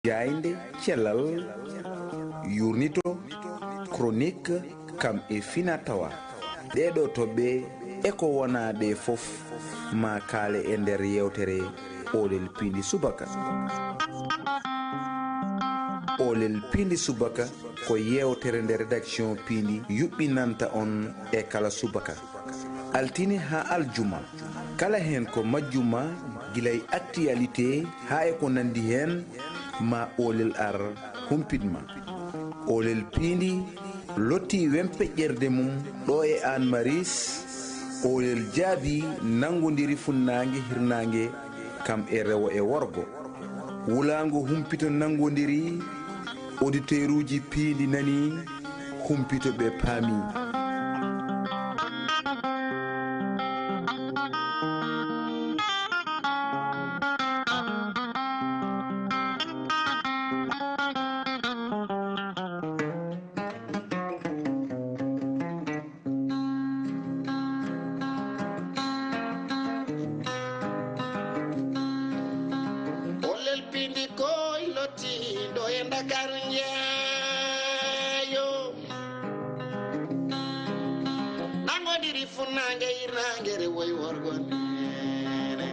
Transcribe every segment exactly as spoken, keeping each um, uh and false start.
Jaaynde cellal, yurnito, chronique, kam e fina tawa. Ɗee ɗoo toɓɓe e ko wonaa ɗee fof maa kaale e nder yeewtere Oolel Piindi Subaka. Oolel Piindi Subaka ko yeewtere nde rédaction Piindi yuɓɓinanta on e kala subaka. Altine haa aljuma. Kala heen ko majjuma, gila e actualité haa e ko nanndi heen, ma Oolel ar humpit ma. Oolel Piindi lottii wempeƴƴerde mum ɗo e Aan Maris. Oolel jaabii nanngondiri funnaange hirnaange kam e rewo e worgo. Wulaango humpito nanngondiri, oditeeruuji Piindi nanii, humpito ɓe paamii. Oolel Piindi koy lottii ɗo e Ndakaaru njeeyo. Nanngondiri funnaange hirnaange rewo e worgo neene.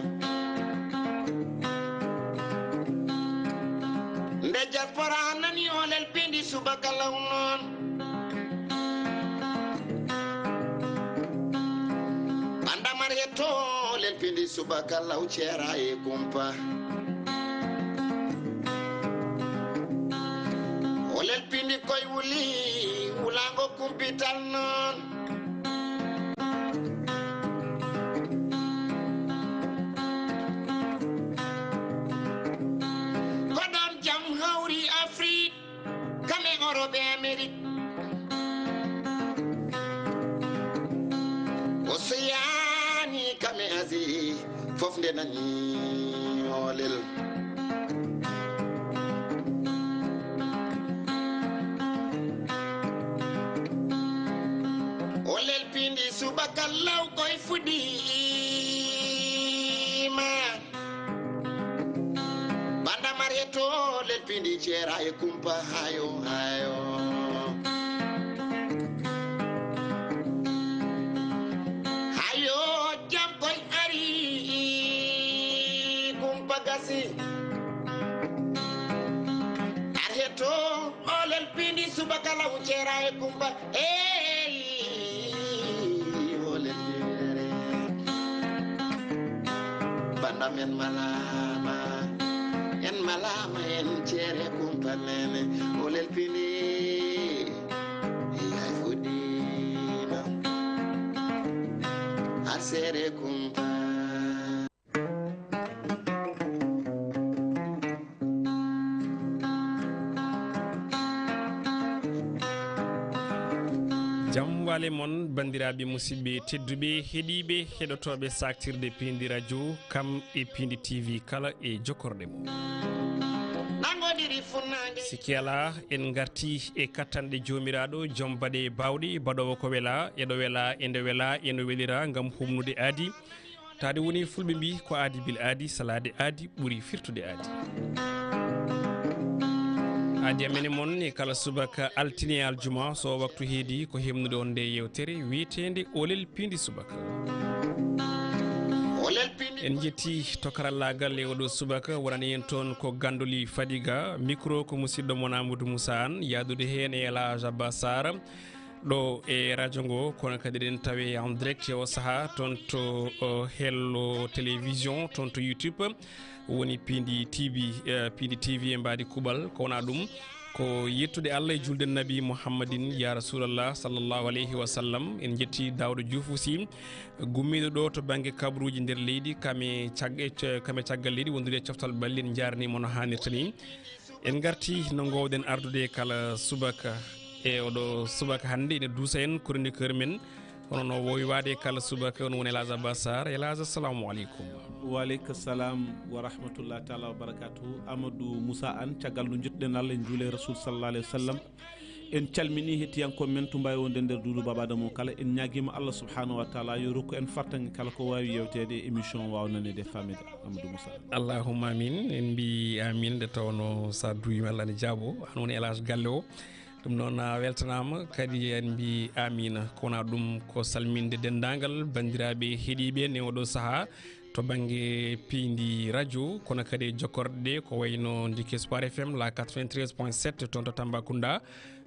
Nde diaspora nanii Oolel Piindi subaka law noon. Banda Mariyatu Oolel Piindi subaka law ceera e kumpa. Oolel Piindi koy wuli, wulaango kumpital noon. Ko ɗoon jam hawri Afrik, kam e Orop e Amerik. Oseyaani kam e Azi, fof nde nanii Oolel. Oolel Piindi subaka law koy fuɗɗiima. Banda Mariyatu Oolel Piindi ceera e kumpa hayo, hayo. Hayo, jam koy ari, kumpa gasi. Ar heto Oolel Piindi subaka law ceera e kumpa. Ey, Oolel Piindi. Bandam en malaama, en malaama, en ceere kumpa neene. Oolel Piindi, yaay fuɗɗiima, ar seere kumpa. Jam waale mon, banndiraaɓe, musidɓe tedduɓe, heɗiiɓe, heɗotooɓe saaktirde Piindi Radio, kam e Piindi T V kala e jokkorɗe mum. Sikke alaa, en ngartii e kattanɗe Joomiraaɗo, joom baɗe baawɗe, baɗoowo ko welaa, e ɗo welaa, e nde welaa, e no welira, ngam humnude aadi. Taade woni fulɓe mbii, ko aadi bil aadi, salaade aadi ɓuri firtude aadi. Aadi amen e mon e kala subaka altine e aljuma, so waktu heedi, ko hemnude on nde yeewtere wiyeteende Oolel Piindi Subaka. En njetti to karallaagal e oɗo subaka, wonani en toon ko Gandoli Fadiga, micro ko musidɗo mon Amadou Moussa Anne, yahdude heen e El Hadj Abba Sarr. Ɗo e radio ngo, kono kadi eɗen tawe en direct e o sahaa toon to, o, Hello Télévision, toon to YouTube, woni Piindi T V, eh, Piindi T V e mbaadi kuuɓal. Ko wona ɗum, ko yettude Allah e julde Nabi Muhammadin, ya Rasulallah, sallallahu alayhi wa sallam. En njetti Daawda Juuf aussi, gummiiɗo ɗo to bannge kabaruuji nder leydi, kam e cag-, e c-, kam e caggal leydi, wondude e coftal ɓalli, en njaarnii mo no haanirta ni. En ngarti no ngoowɗen ardude kala subaka. E oɗo subaka hannde ene duusa en chroniqueur men, hono no woowi waade kala subaka, on woni El Hadj Abba Sarr. El Hadj, assalamu aleykum. Wa aleyka salam wa rahmatullahi taala wa barakatuhu. Amadou Moussa Anne, caggal nde njettuɗen Allah, en njuule Rasul sallallahu alayhi wa sallam. En calminii hettiyankooɓe men Tumba e wonde nder Duudu Baba Adama o kala. En ñaagiima Allah subhanahu wa taala yo rokku en fartaŋŋe kala ko waawi yewteede e émission waaw naneede faamida. Amadou Moussa. Allahumma amin. En mbi amin nde tawno sa duwiima Allah ne jaabo. An woni El Hadj Galle o. Ɗum noon a weltanaama kadi en mbi amina. Ko wona ɗum ko salminde denndaangal banndiraaɓe heɗiiɓe ne oɗo sahaa to bannge piindi radio, kono kadi e jokkorɗe ɗe ko wayno Ndiki Espoir F M la quatre-vingt-treize point sept toon to Tambacounda,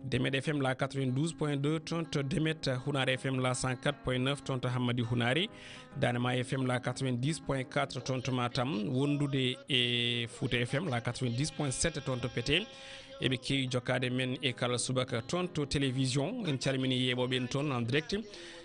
Demet F M la quatre-vingt-douze point deux toon to Demet, Hunaare F M la cent quatre point neuf toon to Hammadi Hunaare, Daane Maayo F M la quatre-vingt-dix point quatre toon to Matam, wondude e Fouta F M la quatre-vingt-dix point sept toon to Pete. Eɓe keewi jokkaade men e kala subaka toon to télévision. En calmini yeeɓooɓe en toon en direct.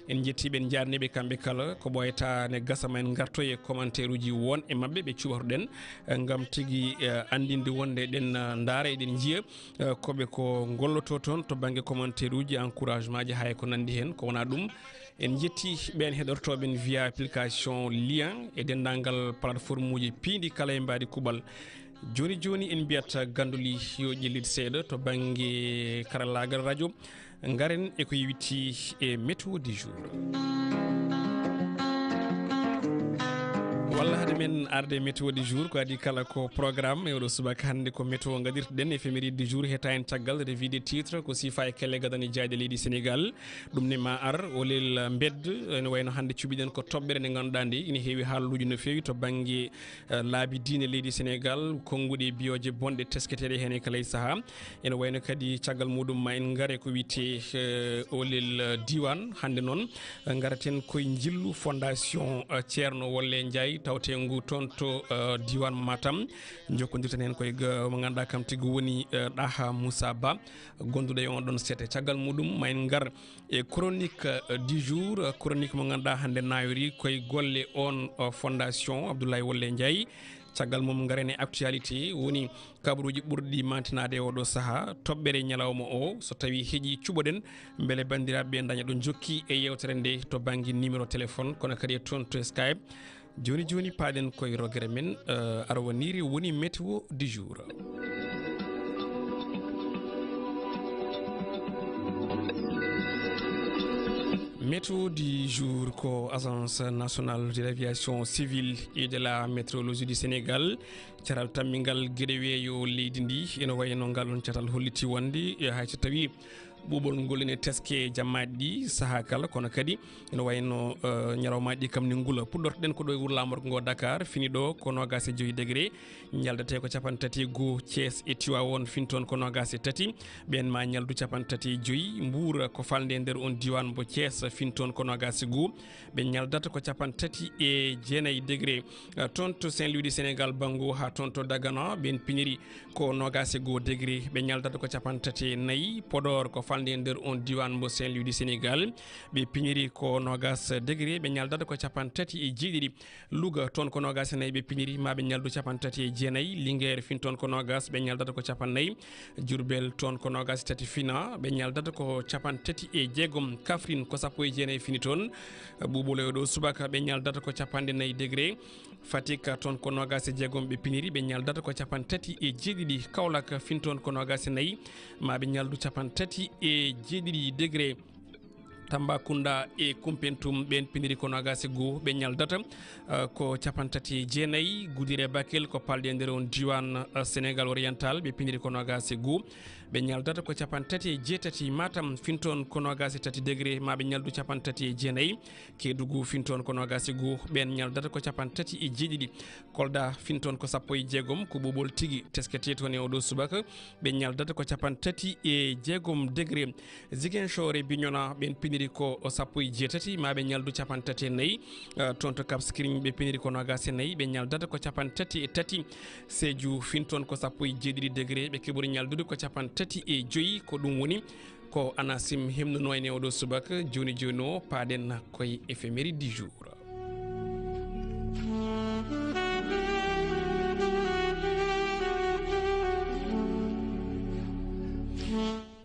En njettii ɓe, en njaarnii ɓe kamɓe kala. Ko ɓooyata ne gasa ma en ngartoy e commentaire uji won e maɓɓe ɓe cuɓatoɗen, eh, ngam tigi, eh, anndinde wonde eɗen, eh, ndaara, eɗen njiya, eh, ko ɓe ko ngolloto toon to bannge commentaire uji, encouragement ji, hay ko nanndi heen. Ko wona ɗum, en njettii ɓeen heɗortooɓe en via application lien e denndaangal plateforme uji piindi kala e mbaadi kuɓal. Jooni jooni en mbiyat Ganduli yo ƴellito seeɗa to bannge karallaagal radio. Ngaren e ko yowiti e météo du jour. Walla hade men arde e météo du jour, ko adii kala ko programme e oɗo subaka hannde, ko météo ngaɗirtoɗen éphéméride du jour, heta en caggal revue des titres, ko siifa e kelle gadane jeyaaɗe leydi Sénégal. Ɗum ne ma ar o lel mbedd, ene wayno hannde cuɓiɗen ko toɓɓere nde ngannduɗaa nde ene heewi haalluuji no feewi to bannge, eh, laabi diine leydi Sénégal, konnguɗi e biyoje bonɗe tesketeeɗe heen e kala e sahaa. Ene wayno kadi caggal muɗum ma en ngare ko wiyetee, eh, olel, eh, diiwaan. Hannde noon, eh, ngaraten koye njillu fondation, eh, Ceerno Wolle Njaay tawteengu toon to, eh, diiwaan Matam. Njokkondirten heen koye ga-, mo ngannduɗaa kam tigi woni, eh, Ɗaha Moussa Ba, gonduɗo e on ɗon seeɗa. Caggal muɗum ma en ngar e chronique, euh, du jour, euh, chronique mo ngannduɗaa hannde nayorii koye golle on, euh, fondation Abdoulaye Wolle Ndiaye. Caggal mum ngaren e actualité, woni kabaruuji ɓurɗi mantinaade e oɗo sahaa, toɓɓere ñalawma o, so tawii heƴii cuɓoɗen, mbele banndiraaɓe ɓe ndaña ɗo jokki e yeewtere nde to bannge numéro téléphone, kono kadi e toon to Skype. Jooni jooni, paaɗen koye rogere men, eh, arwaniire woni météo du jour. Météo du jour ko Agence nationale de l'aviation civile et de la météorologie du Sénégal, caral tammingal geɗe weeyo leydi ndi. Ene wayi no ngal on catal holliti wonde, eh, hay so tawii ɓuuɓol ngol ene teske jammaaji ɗi sahaa kala, kono kadi ene wayno, eh, ñalawmaaji ɗi kam ne ngula. Puɗɗortoɗen ko ɗo e wuro laamorgo ngo Dakar, fini ɗo ko noogaas e joyi degré, ñaldate ko capanɗe tati e goo. Thiès e Tivaouane fini toon ko noogaas e tati, ɓeen ma ñaldu capanɗe tati e joyi. Mbour ko falnde e nder on diiwaan mbo Thiès fini toon ko noogaas e goo, ɓe ñaldata ko capanɗe tati e jeenayi degré. Eh, toon to Saint-Louis du Sénégal banngo haa toon to Dagana, ɓeen piniri ko noogaas e goo degré, ɓe ñaldata ko capanɗe tati e nayi. Podor ko falnde e nder on diiwaan mbo Saint-Louis du Sénégal, ɓe piniri ko noogaas degré, ɓe ñaldata ko capanɗe tati e jeeɗiɗi. Louga toon ko noogaas e nayi ɓe piniri, ma ɓe ñaldu capanɗe tati e jeenayi. Linguère fini toon ko noogaas, ɓe ñaldata ko capanɗe nayi. Diourbel toon ko noogaas e tati fina, ɓe ñaldata ko capanɗe tati e jeegom. Kaffrine ko sappo e jeenayi fini toon, ɓuuɓol e ɗo subaka, ɓe ñaldata ko capanɗe nayi degré. Fatick toon ko noogaas e jeegom ɓe piniri, ɓe ñaldata ko capanɗe tati e jeeɗiɗi. Kaolack fini toon ko noogaas e nayi, ma ɓe ñaldu capanɗe tati e jeeɗiɗi degré. Tambacounda e Koumpentoum ɓeen piniri ko noogaas e goo, ɓe ñaldata, eh, ko capanɗe tati e jeenayi. Goudiry e Bakel ko palɗe e nder on diiwaan, eh, Sénégal oriental, ɓe piniri ko noogaas e goo, ɓe ñaldata ko capanɗe tati e jeetati. Matam fini toon ko noogaas e tati degré, ma ɓe ñaldu capanɗe tati e jeenayi. Kédougou fini toon ko noogaas e goo, ɓeen ñaldata ko capanɗe tati e jeeɗiɗi. Kolda fini toon ko sappo e jeegom, ko ɓuuɓol tigi tesketee toon e oɗo subaka, ɓe ñaldata ko capanɗe tati e jeegom degré. Ziguinchor e Bignona ɓeen piniri ko sappo e jeetati, ma ɓe ñaldu capanɗe tati e nayi. Eh, toon to Cap Skirring ɓe piniri ko noogaas e nayi, ɓe ñaldata ko capanɗe tati e tati. Sédhiou fini toon ko sappo e jeeɗiɗi degré, ɓe keɓori ñaldude ko capanɗe tati e joyi. Ko ɗum woni ko ANACIM himnunoo en e oɗo subaka. Jooni jooni o, paaɗen koye éphéméride du jour.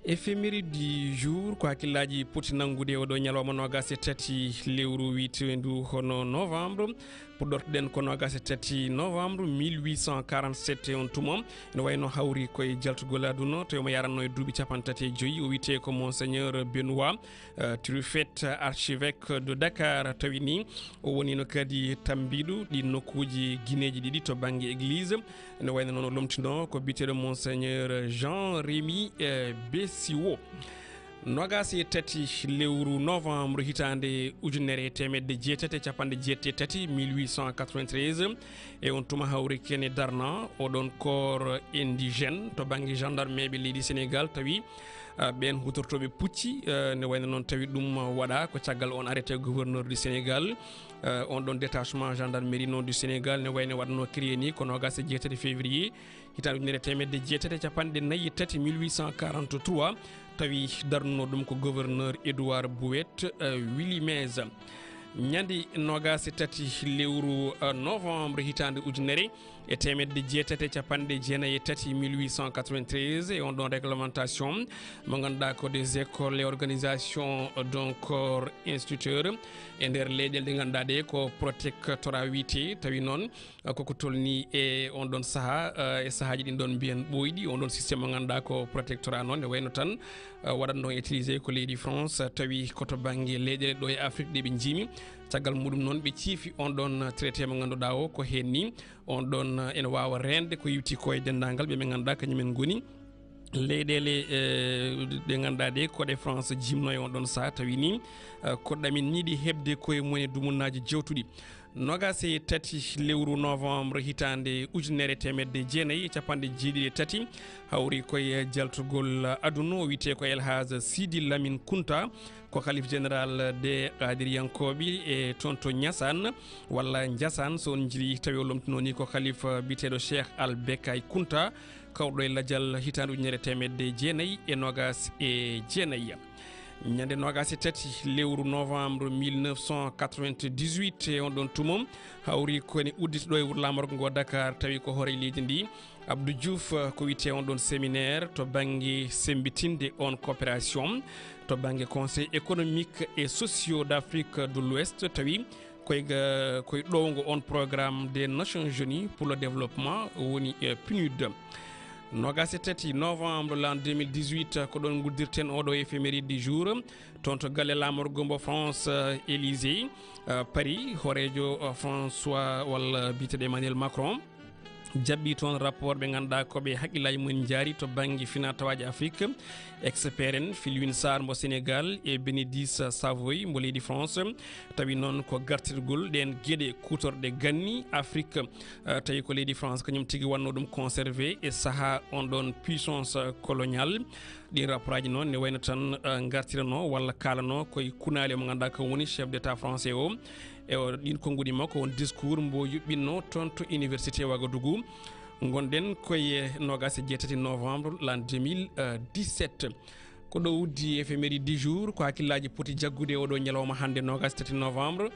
Éphéméride du jour, ko hakkillaaji poti nanngude oɗo ñalawma noogaas e tati lewru wiyeteendu hono novembre. Puɗɗortoɗen ko noogaas e tati novembre mille huit cent quarante-sept, e on tuma ene wayno hawri koye jaltugol aduna, to omo yaranno e duuɓi capanɗe tati e joyi. O wiyetee ko Monseigneur Benoît, euh, Truffet, archevêque de Dakar. Tawi ni o wonino kadi tambiiɗo ɗi nokkuuji gineeji ɗiɗi to bannge église. Ene wayno noon o lomtino ko biyeteeɗo Monseigneur Jean Rémy, eh, Bessiwo. Noogaas e tati lewru novembre hitaande ujunere e teemedde jeetati e capanɗe jeetati e tati, mille huit cent quatre-vingt-treize, e on tuma hawri kene darna oɗon corps indigène to bannge gendarmeeɓe leydi Sénégal. Tawi, ah, ɓeen huutortooɓe pucci, eh, ne wayno noon tawi ɗum waɗa ko caggal on arrêté gouverneur du Sénégal. Eh, on ɗon détachement gendarmerie non du Sénégal ne wayno waɗno créé ni ko noogaas e jeetati février hitaande ujunere e teemedde jeetati e capanɗe nayi e tati, mille huit cent quarante-trois, tawi darnuno ɗum ko gouverneur Édouard Bouet, eh, Willy Meza. Ñande noogaas e tati lewru, eh, novembre hitaande ujunere e teemedde jeetati e capanɗe jeenayi e tati, mille huit cent quatre-vingt-treize, e on ɗon réglementation mo ngannduɗaa ko des écoles et organisations, euh, donc, corps instituteur e nder leyɗeele ɗe ngannduɗaa ɗe ko protectorat wiyetee. Tawi noon, euh, koko tolni e on ɗon sahaa, euh, e sahaaji ɗin ɗon mbiyen ɓooyɗi, on ɗon système mo ngannduɗaa ko protectorat noon, ne wayno tan, euh, waɗatno utilisé ko leydi France, tawi ko to bannge leyɗeele ɗo e Afrique ɗe ɓe njiimi. Caggal muɗum noon ɓe ciifi on ɗon traité mo ngannduɗaa o ko heen ni. On ɗon, eh, ene waawa reende ko yewti ko e denndaangal ɓe ɓe ngannduɗaa kañumen ngoni leyɗeele, eh, ɗe ngannduɗaa ɗe ko ɗe France jimno e on ɗon sahaa. Tawi ni, eh, koɗɗamin ni ɗi heɓde koye mum e dumunnaaji jewtuɗi. Noogaas e tati lewru novembre hitaande ujunere teemedde jeenayi e capanɗe jeeɗiɗi e tati hawri koye jaltugol aduna o wiyetee ko El Hadj Sidi Lamine Kunta. Ko Khalif général des Qadiriyankooɓe e toon to Ñasaan walla Njasaan, so on njiɗi, tawi o lomtino ni ko Khalif, eh, biyeteeɗo Cheikh Al Bekay Kunta, kawɗo e lajal hitaande ujunere teemedde jeenayi e noogaas e jeenayi. Ñande noogaas e tati lewru novembre mille neuf cent quatre-vingt-dix-huit, e on ɗon tuma hawri ko ene udditi ɗo e wuro laamorgo ngo Dakar, tawi ko hoore leydi ndi Abdou Diouf, eh, ko wiyetee on ɗon séminaire to bannge sembitinde on coopération to bannge Conseil économique et social d'Afrique de l'Ouest, tawi koye ga-, koye ɗowngo on programme des Nations Unies pour le développement, woni, eh, PNUD. Noogaas e tati novembre l'an deux mille dix-huit, ko ɗon nguddirten oɗo éphéméride du jour, toon to galle laamorgo mbo France, eh, Élysée, eh, Paris, hooreejo, eh, François walla biyeteeɗo Emmanuel Macron. Jaɓɓi toon rapport ɓe ngannduɗaa ko ɓe hakkillaaji mumen njaari to bannge finaa-tawaaji Afrik, expert en Filwin Sarr mbo Sénégal e Bénédicte Savoy mbo leydi France. Tawi noon ko gartirgol ɗeen geɗe kuutorɗe ganni Afrik. Eh, tawi ko leydi France kañum tigi wannoo ɗum conservé e sahaa on ɗon puissance coloniale. Ɗin rapportaaji noon ne wayno tan, eh, ngartirano walla kaalano koye kunaali mo ngannduɗaa ko woni chef d'État français o. E o, ɗin konnguɗi makko, on discours mbo yuɓɓinno toon to Université Ouagadougou. Ngonɗen koye noogaas e jeetati novembre l'an deux mille dix-sept. Ko ɗo uddi éphéméride du jour, ko hakkillaaji poti jaggude oɗo ñalawma hannde noogaas e tati novembre.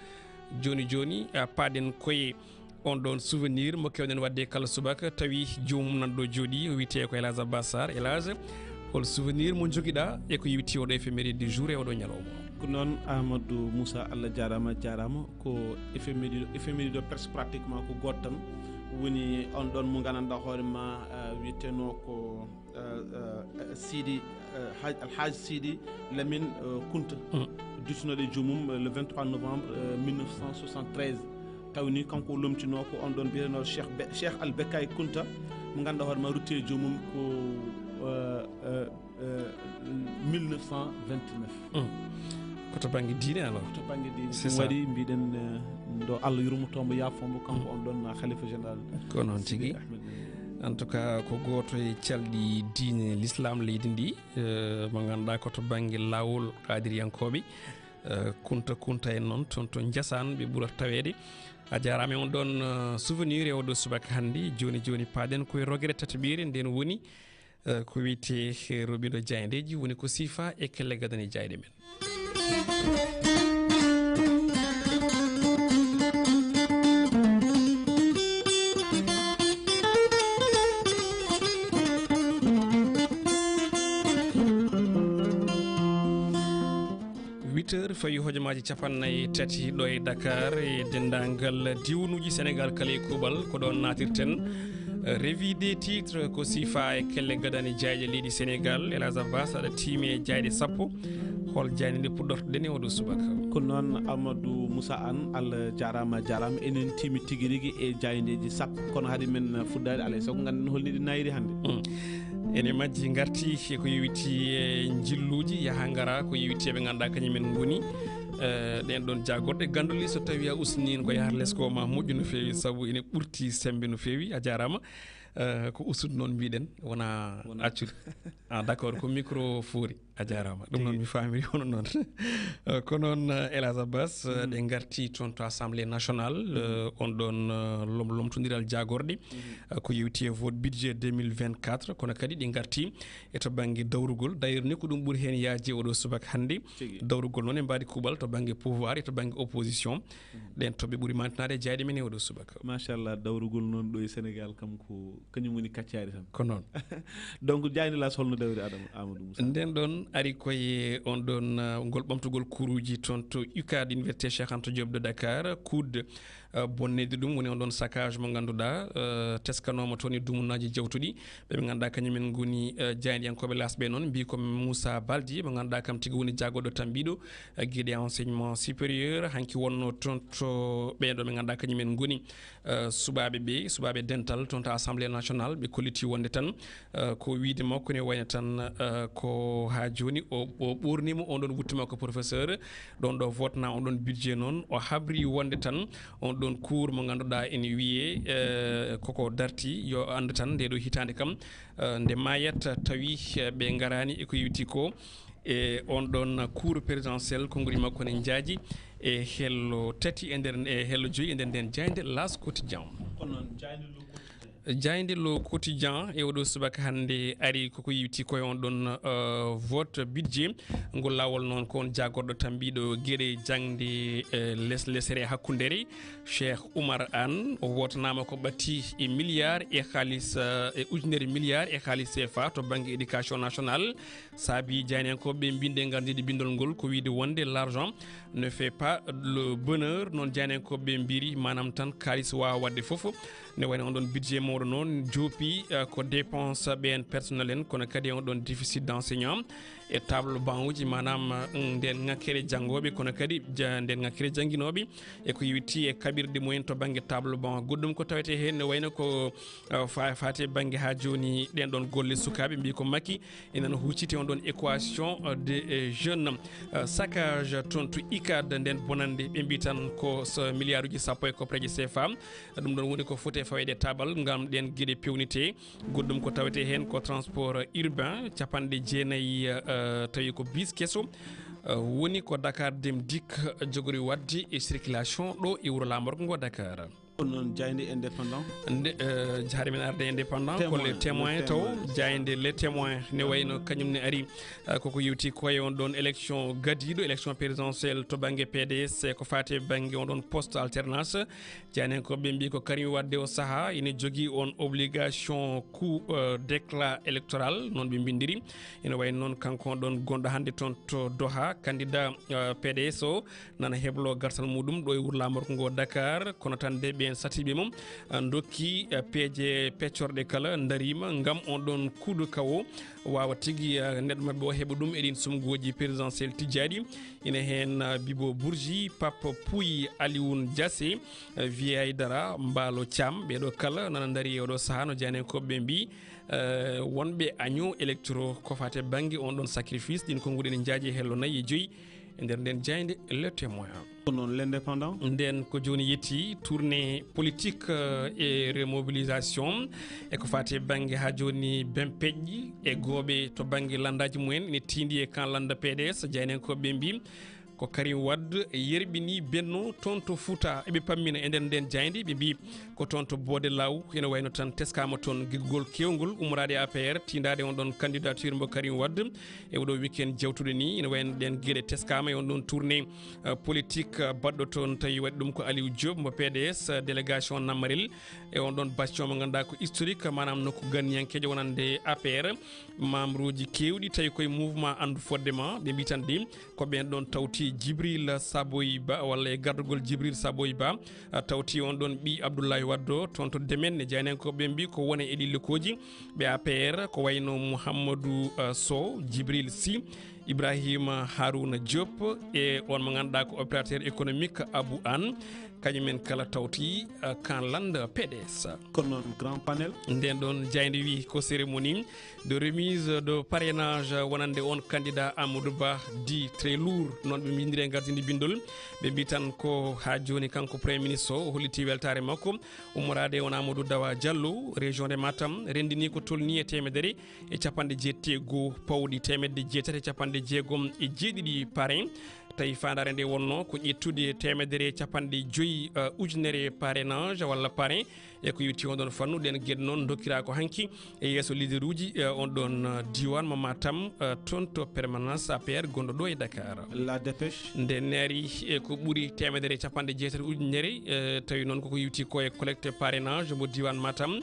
Jooni jooni, eh, paaɗen koye on ɗon souvenir mo keewɗen waɗde kala subaka, tawi joomum nan ɗo jooɗi, o wiyetee ko El Hadj Abbas Sarr. El Hadj, hol souvenir mo njogiɗaa e ko yewti oɗo éphéméride du jour e oɗo ñalawma? Ko noon, Ahmadou Moussa, Allah jaaraama, jaaraama. Ko éphéméride, éphéméride o presque pratiquement ko gooto tan woni on ɗon mo nganndanɗaa hoore ma, ah, wiyeteno ko eh, eh, Sidi, eh, Haj-, Alhaji Sidi Lamine, eh, Kunta. Mm. Duttunooɗo e joomum, eh, le vingt-trois novembre, eh, mille neuf cent soixante-treize. Tawi ni kanko o lomtinoo ko on ɗon mbiyetenoo Cheikh Be-, Cheikh Al Bekay Kunta, mo ngannduɗaa hoore ma rutti e joomum ko, eh, eh, eh, mille neuf cent vingt-neuf. Mm. Ko to bannge diine alors? Ko to bannge diine. C'est ça. Ɗum waɗi mbiɗen, eh, nde Allah yurmoto mo, yaafo mo, kanko on ɗon, ah, Khalifa général. Ko noon tigi. Sidi Ahmed. En tout cas, ko gooto e calɗi diine l'islam leydi ndi, eh, mo ngannduɗaa ko to bannge laawol qaadiriyankooɓe, eh, Kunta Kunta en noon, toon to Njasaan ɓe ɓurata taweede. A jaaraama e on ɗon, eh, souvenir e oɗo subaka hannde. Jooni jooni paaɗen koye rogere tataɓere, nden woni, eh, ko wiyetee, eh, roɓindo jaayndeeji, woni ko siifa e kelle gadane jaayɗe men. Teur fawi hojomaaji capannay tati ɗo e Dakar e denndaangal diwnuuji Senegaal kala e kuuɓal. Ko ɗoon naatirten. Revue des titres ko sifa e kelle gadani jaayɗe leydi Senegaal. El Hadj Abbas, aɗa tiimi e jaayɗe sappo. Hol jaaynde nde puɗɗortoɗen e oɗo subaka? Ko noon, Amadou Moussa Anne, Allah jaaraama, a jaaraama. Enen tiimi tigi rigi e jaayndeeji sappo. Kono hade men fuɗɗaade, alaa e sago ngannden hol ni ɗi nayri hannde. Mm. Ene majji ngarti e ko yowiti e njilluuji yaha ngara, ko yowiti e ɓe ngannduɗaa kañum en ngoni, eh, ɗeen ɗoon jaagorɗe. Ganndol so tawi a usniin ko yaha les ko ma moƴƴu no feewi, sabu ene ɓurti semmbe no feewi. A jaaraama. Eh, ko usude noon mbiɗen, wona wona accude. Ah, d'accord, ko micro foori. A jaaraama. Ɗum noon mi faamiri hono noon. Eh, ko noon, eh, El Hadj Abbas, eh, ɗe ngarti toon to Assemblée nationale, eh, on ɗoon, eh, lom-, lomtondiral jaagorɗe, eh, ko yowiti e vote budget deux mille vingt-quatre, kono kadi ɗi ngarti e to bannge dawrugol. D'ailleurs, ni ko ɗum ɓuri heen yaajde oɗo subaka hannde. Tigi. Dawrugol noon e mbaadi kuuɓal to bannge pouvoir e to bannge opposition. Ɗeen toɓɓe ɓuri mantinaade e jaayɗe men e oɗo subaka. Machallah, dawrugol noon ɗo e Senegaal kam ko kañum woni kaccaari tan. Ko noon. Donc, jaaynde las holno dawri, Adama, Amadou Moussa? Ndeen ɗoon ari koye on ɗoon, uh, ngol ɓamtugol kuuruuji toon to UCAD, Université Cheikh Anta Diop de Dakar, kuuɗ, uh, bonneyde ɗum woni on ɗoon saccage mo ngannduɗaa, uh, teskanooma toon e dumunaaji jawtuɗi. Ɓe ɓe ngannduɗaa kañum en ngoni, uh, jaayndiyankooɓe las ɓe noon, mbiyi ko Moussa Baldi, mo ngannduɗaa kam tigi woni jaagorɗo tambiiɗo, uh, giiɗe enseignement supérieur, hanki wonno toon to ɓeen ɗo ɓe ngannduɗaa kañum en ngoni, uh, suɓaaɓe ɓe, suɓaaɓe dental toon to Assemblée nationale, ɓe kolliti wonde tan, uh, ko wiyde makko ne wayno tan, uh, ko haa jooni o, o ɓoorniima on ɗoon wutte makko professeur, ɗoon ɗo votna on ɗoon budget noon, o habri wonde tan on ɗoon cours mo ngannduɗaa ene wiyee, uh, koko darti, yo anndu tan nde ɗo hitaande kam, uh, nde maayat tawi, uh, ɓe ngaraani e ko yowiti ko, e on ɗoon cours présidentiel, konnguli makko ne njaaji e hello tati e nder, e hello joyi e nder ndeen jaaynde L'As Quotidien. Ko noon, jaaynde Le Quotidien. Jaaynde Le Quotidien e oɗo subaka hannde ari koko yewti koye on ɗoon, eh, vote budget. Ngol laawol noon ko on jaagorɗo tambiiɗo geɗe jaŋde, eh, les-, lesere e hakkundeere, Cheikh Oumar Anne. O wootanaama ko ɓatti e milliard e kaalis, eh, e ujunere milliard e kaalis C F A to bannge éducation nationale. Saabi jaayndiyankooɓe ɓe mbiyi nde nganndiiɗi binndol ngol ko wiyde wonde l'argent ne fait pas le bonheur. Noon jaayndiyankooɓe ɓe mbiri maanaam tan kaalis waawa waɗde fof. Ne wayno on ɗoon budget mawɗo noon joopi, eh, ko dépense ɓeen personnel en, kono kadi on ɗoon déficit d'enseignant e table banc uji, maanaam, mm, ndeen ŋakkere janngooɓe, kono kadi ja-, ndeen ŋakkere jannginooɓe, e ko yowiti e kaɓirɗe mumen to bannge table banc. Goɗɗum ko tawetee heen ne wayno ko, eh, fa-, faati e bannge haa jooni ɗeen ɗoon golle sukaaɓe, mbiyi ko Macky ina no hucciti on ɗoon équation, eh, des, eh, jeunes, eh, saccage toon to UCAD, ndeen bonannde ɓe mbiyi tan ko so milliard uji sappo e koppareeje C F A. Ɗum ɗoon woni ko foti e faweede e taabal ngam ɗeen geɗe peewnitee. Goɗɗum ko tawetee heen ko transport urbain, capanɗe jeenayi, eh, tawi ko bus keso, eh, woni ko Dakar Dem Dikk jogori waɗde e circulation ɗo e wuro laamorgo ngo Dakar. Ko noon jaaynde Indépendant? Nde, eh, jaari men arde Indépendant, ko Le Témoin, Le Témoin taw, jaaynde Le Témoin ne wayno kañum ne ari, eh, koko yewti koye on ɗoon élection gadiiɗo, élection présidentielle to bannge P D S, e ko faati e bannge on ɗoon poste alternance. Jaayndiyankooɓe mbiyi ko Karim Wade o sahaa ina jogii on obligation coût, eh, d'éclat électoral, noon ɓe mbinndiri. Ina wayi noon kanko on ɗoon gonɗo hannde toon to Doha, candidat, eh, P D S o, nana heblo gartal muɗum ɗo e wuro laamorgo ngo Dakar, kono tan de ɓeen satiiɓe mum, eh, ndokki, eh, peeje peccorɗe kala ndariima ngam on ɗoon kuuɗo kawo waawa tigi, eh, neɗɗo maɓɓe o heɓa ɗum e ɗiin sumgooji présidentielle tijjaaɗi. Ina heen, eh, Bibo Bourgi, Pape Pouye, Alioune Diassé, eh, Vieux Aïdara, Mbaalo Thiam, ɓee ɗo kala nana ndari e oɗo sahaa no jaayndiyankooɓe ɓe mbiyi, eh, wonɓe agneaux électoraux ko faati e bannge on ɗoon sacrifice, ɗiin konnguɗi ene njaaji e hello nayi e joyi e nder ndeen jaaynde Le Témoin. Ko noon L'Indépendant? Ndeen ko jooni yettii tournée politique, eh, e remobilisation e ko faati e bannge haa jooni bempeƴƴi e gooɓe to bannge lanndaaji mumen ene tiindi e kan lannda P D S, jaayndiyankooɓe ɓe mbiyi ko Karim Wade yerɓini Benno toon to Fouta. Eɓe pammina e nder ndeen jaaynde, ɓe mbiyi ko toon to Boode Laaw, ene wayno tan teskaama toon giggol keewngol ummoraade A P R, tiindaade on ɗoon candidature mbo Karim Wade. E oɗo weekend jawtuɗo ni, ene wayno ɗeen geɗe teskaama e on ɗoon tournée, eh, politique, eh, baɗɗo toon, tawi waɗi ɗum ko Aliou Diop mbo P D S, eh, délégation Nammarel, e on ɗoon bastion mo ngannduɗaa ko historique, maanaam nokku ganniyankeejo wonande A P R, membre uji keewɗi tawi koye mouvement Anndu Fodde Ma, ɓe mbiyi tan de ko ɓeen ɗoon tawti Jibril Saboy Ba, walla e gardugol Jibril Saboy Ba, a, tawti on ɗon ɓii Abdoulaye Waddo toon to Demen. Ne jaynankooɓe mbi ko wona e ɗi lekooji ɓe A P R, ko wayno Mouhamadou, a, Sow, Jibril Sy, Ibrahima Harouna Diop e on mo ngannduɗaa ko opérateur économique Abou Anne, kañumen kala tawti, a, Kanlande P D S. Kono noon grand panel. Nden ɗon jaynde wi ko cérémonie de remise de parrainage wonande on candidat Amadou Ba dit très lourd. Noon ɓe mbindiri e ngartindi bindol. Ɓe mbi tan ko haa jooni kanko Premier Ministre o holliti weltaare makko ummoraade e on Amadou Dawa Diallo, région de Matam, renndini ko tolni e teemedere e capanɗe jeeɗiɗi e goo pawɗi, teemedde jeetati e capanɗe jeegom e jeeɗiɗi parrain. Tawi faandaare nde wonno ko ƴettude teemedere e capanɗe joyi, eh, ujunere parrainage walla parrain. E ko yowti on ɗon fannu, ɗen geɗe noon dokkiraa ko hanki e yeeso leaderuuji, eh, on ɗon, eh, diiwaan mo Matam, eh, toon to permanence A P R gonɗo ɗo e Dakar. La Dépêche. Nde neeri e ko ɓuri teemedere e capanɗe jeetati ujunere, eh, tawi noon koko yowti ko e collecte parrainage mo diiwaan Matam.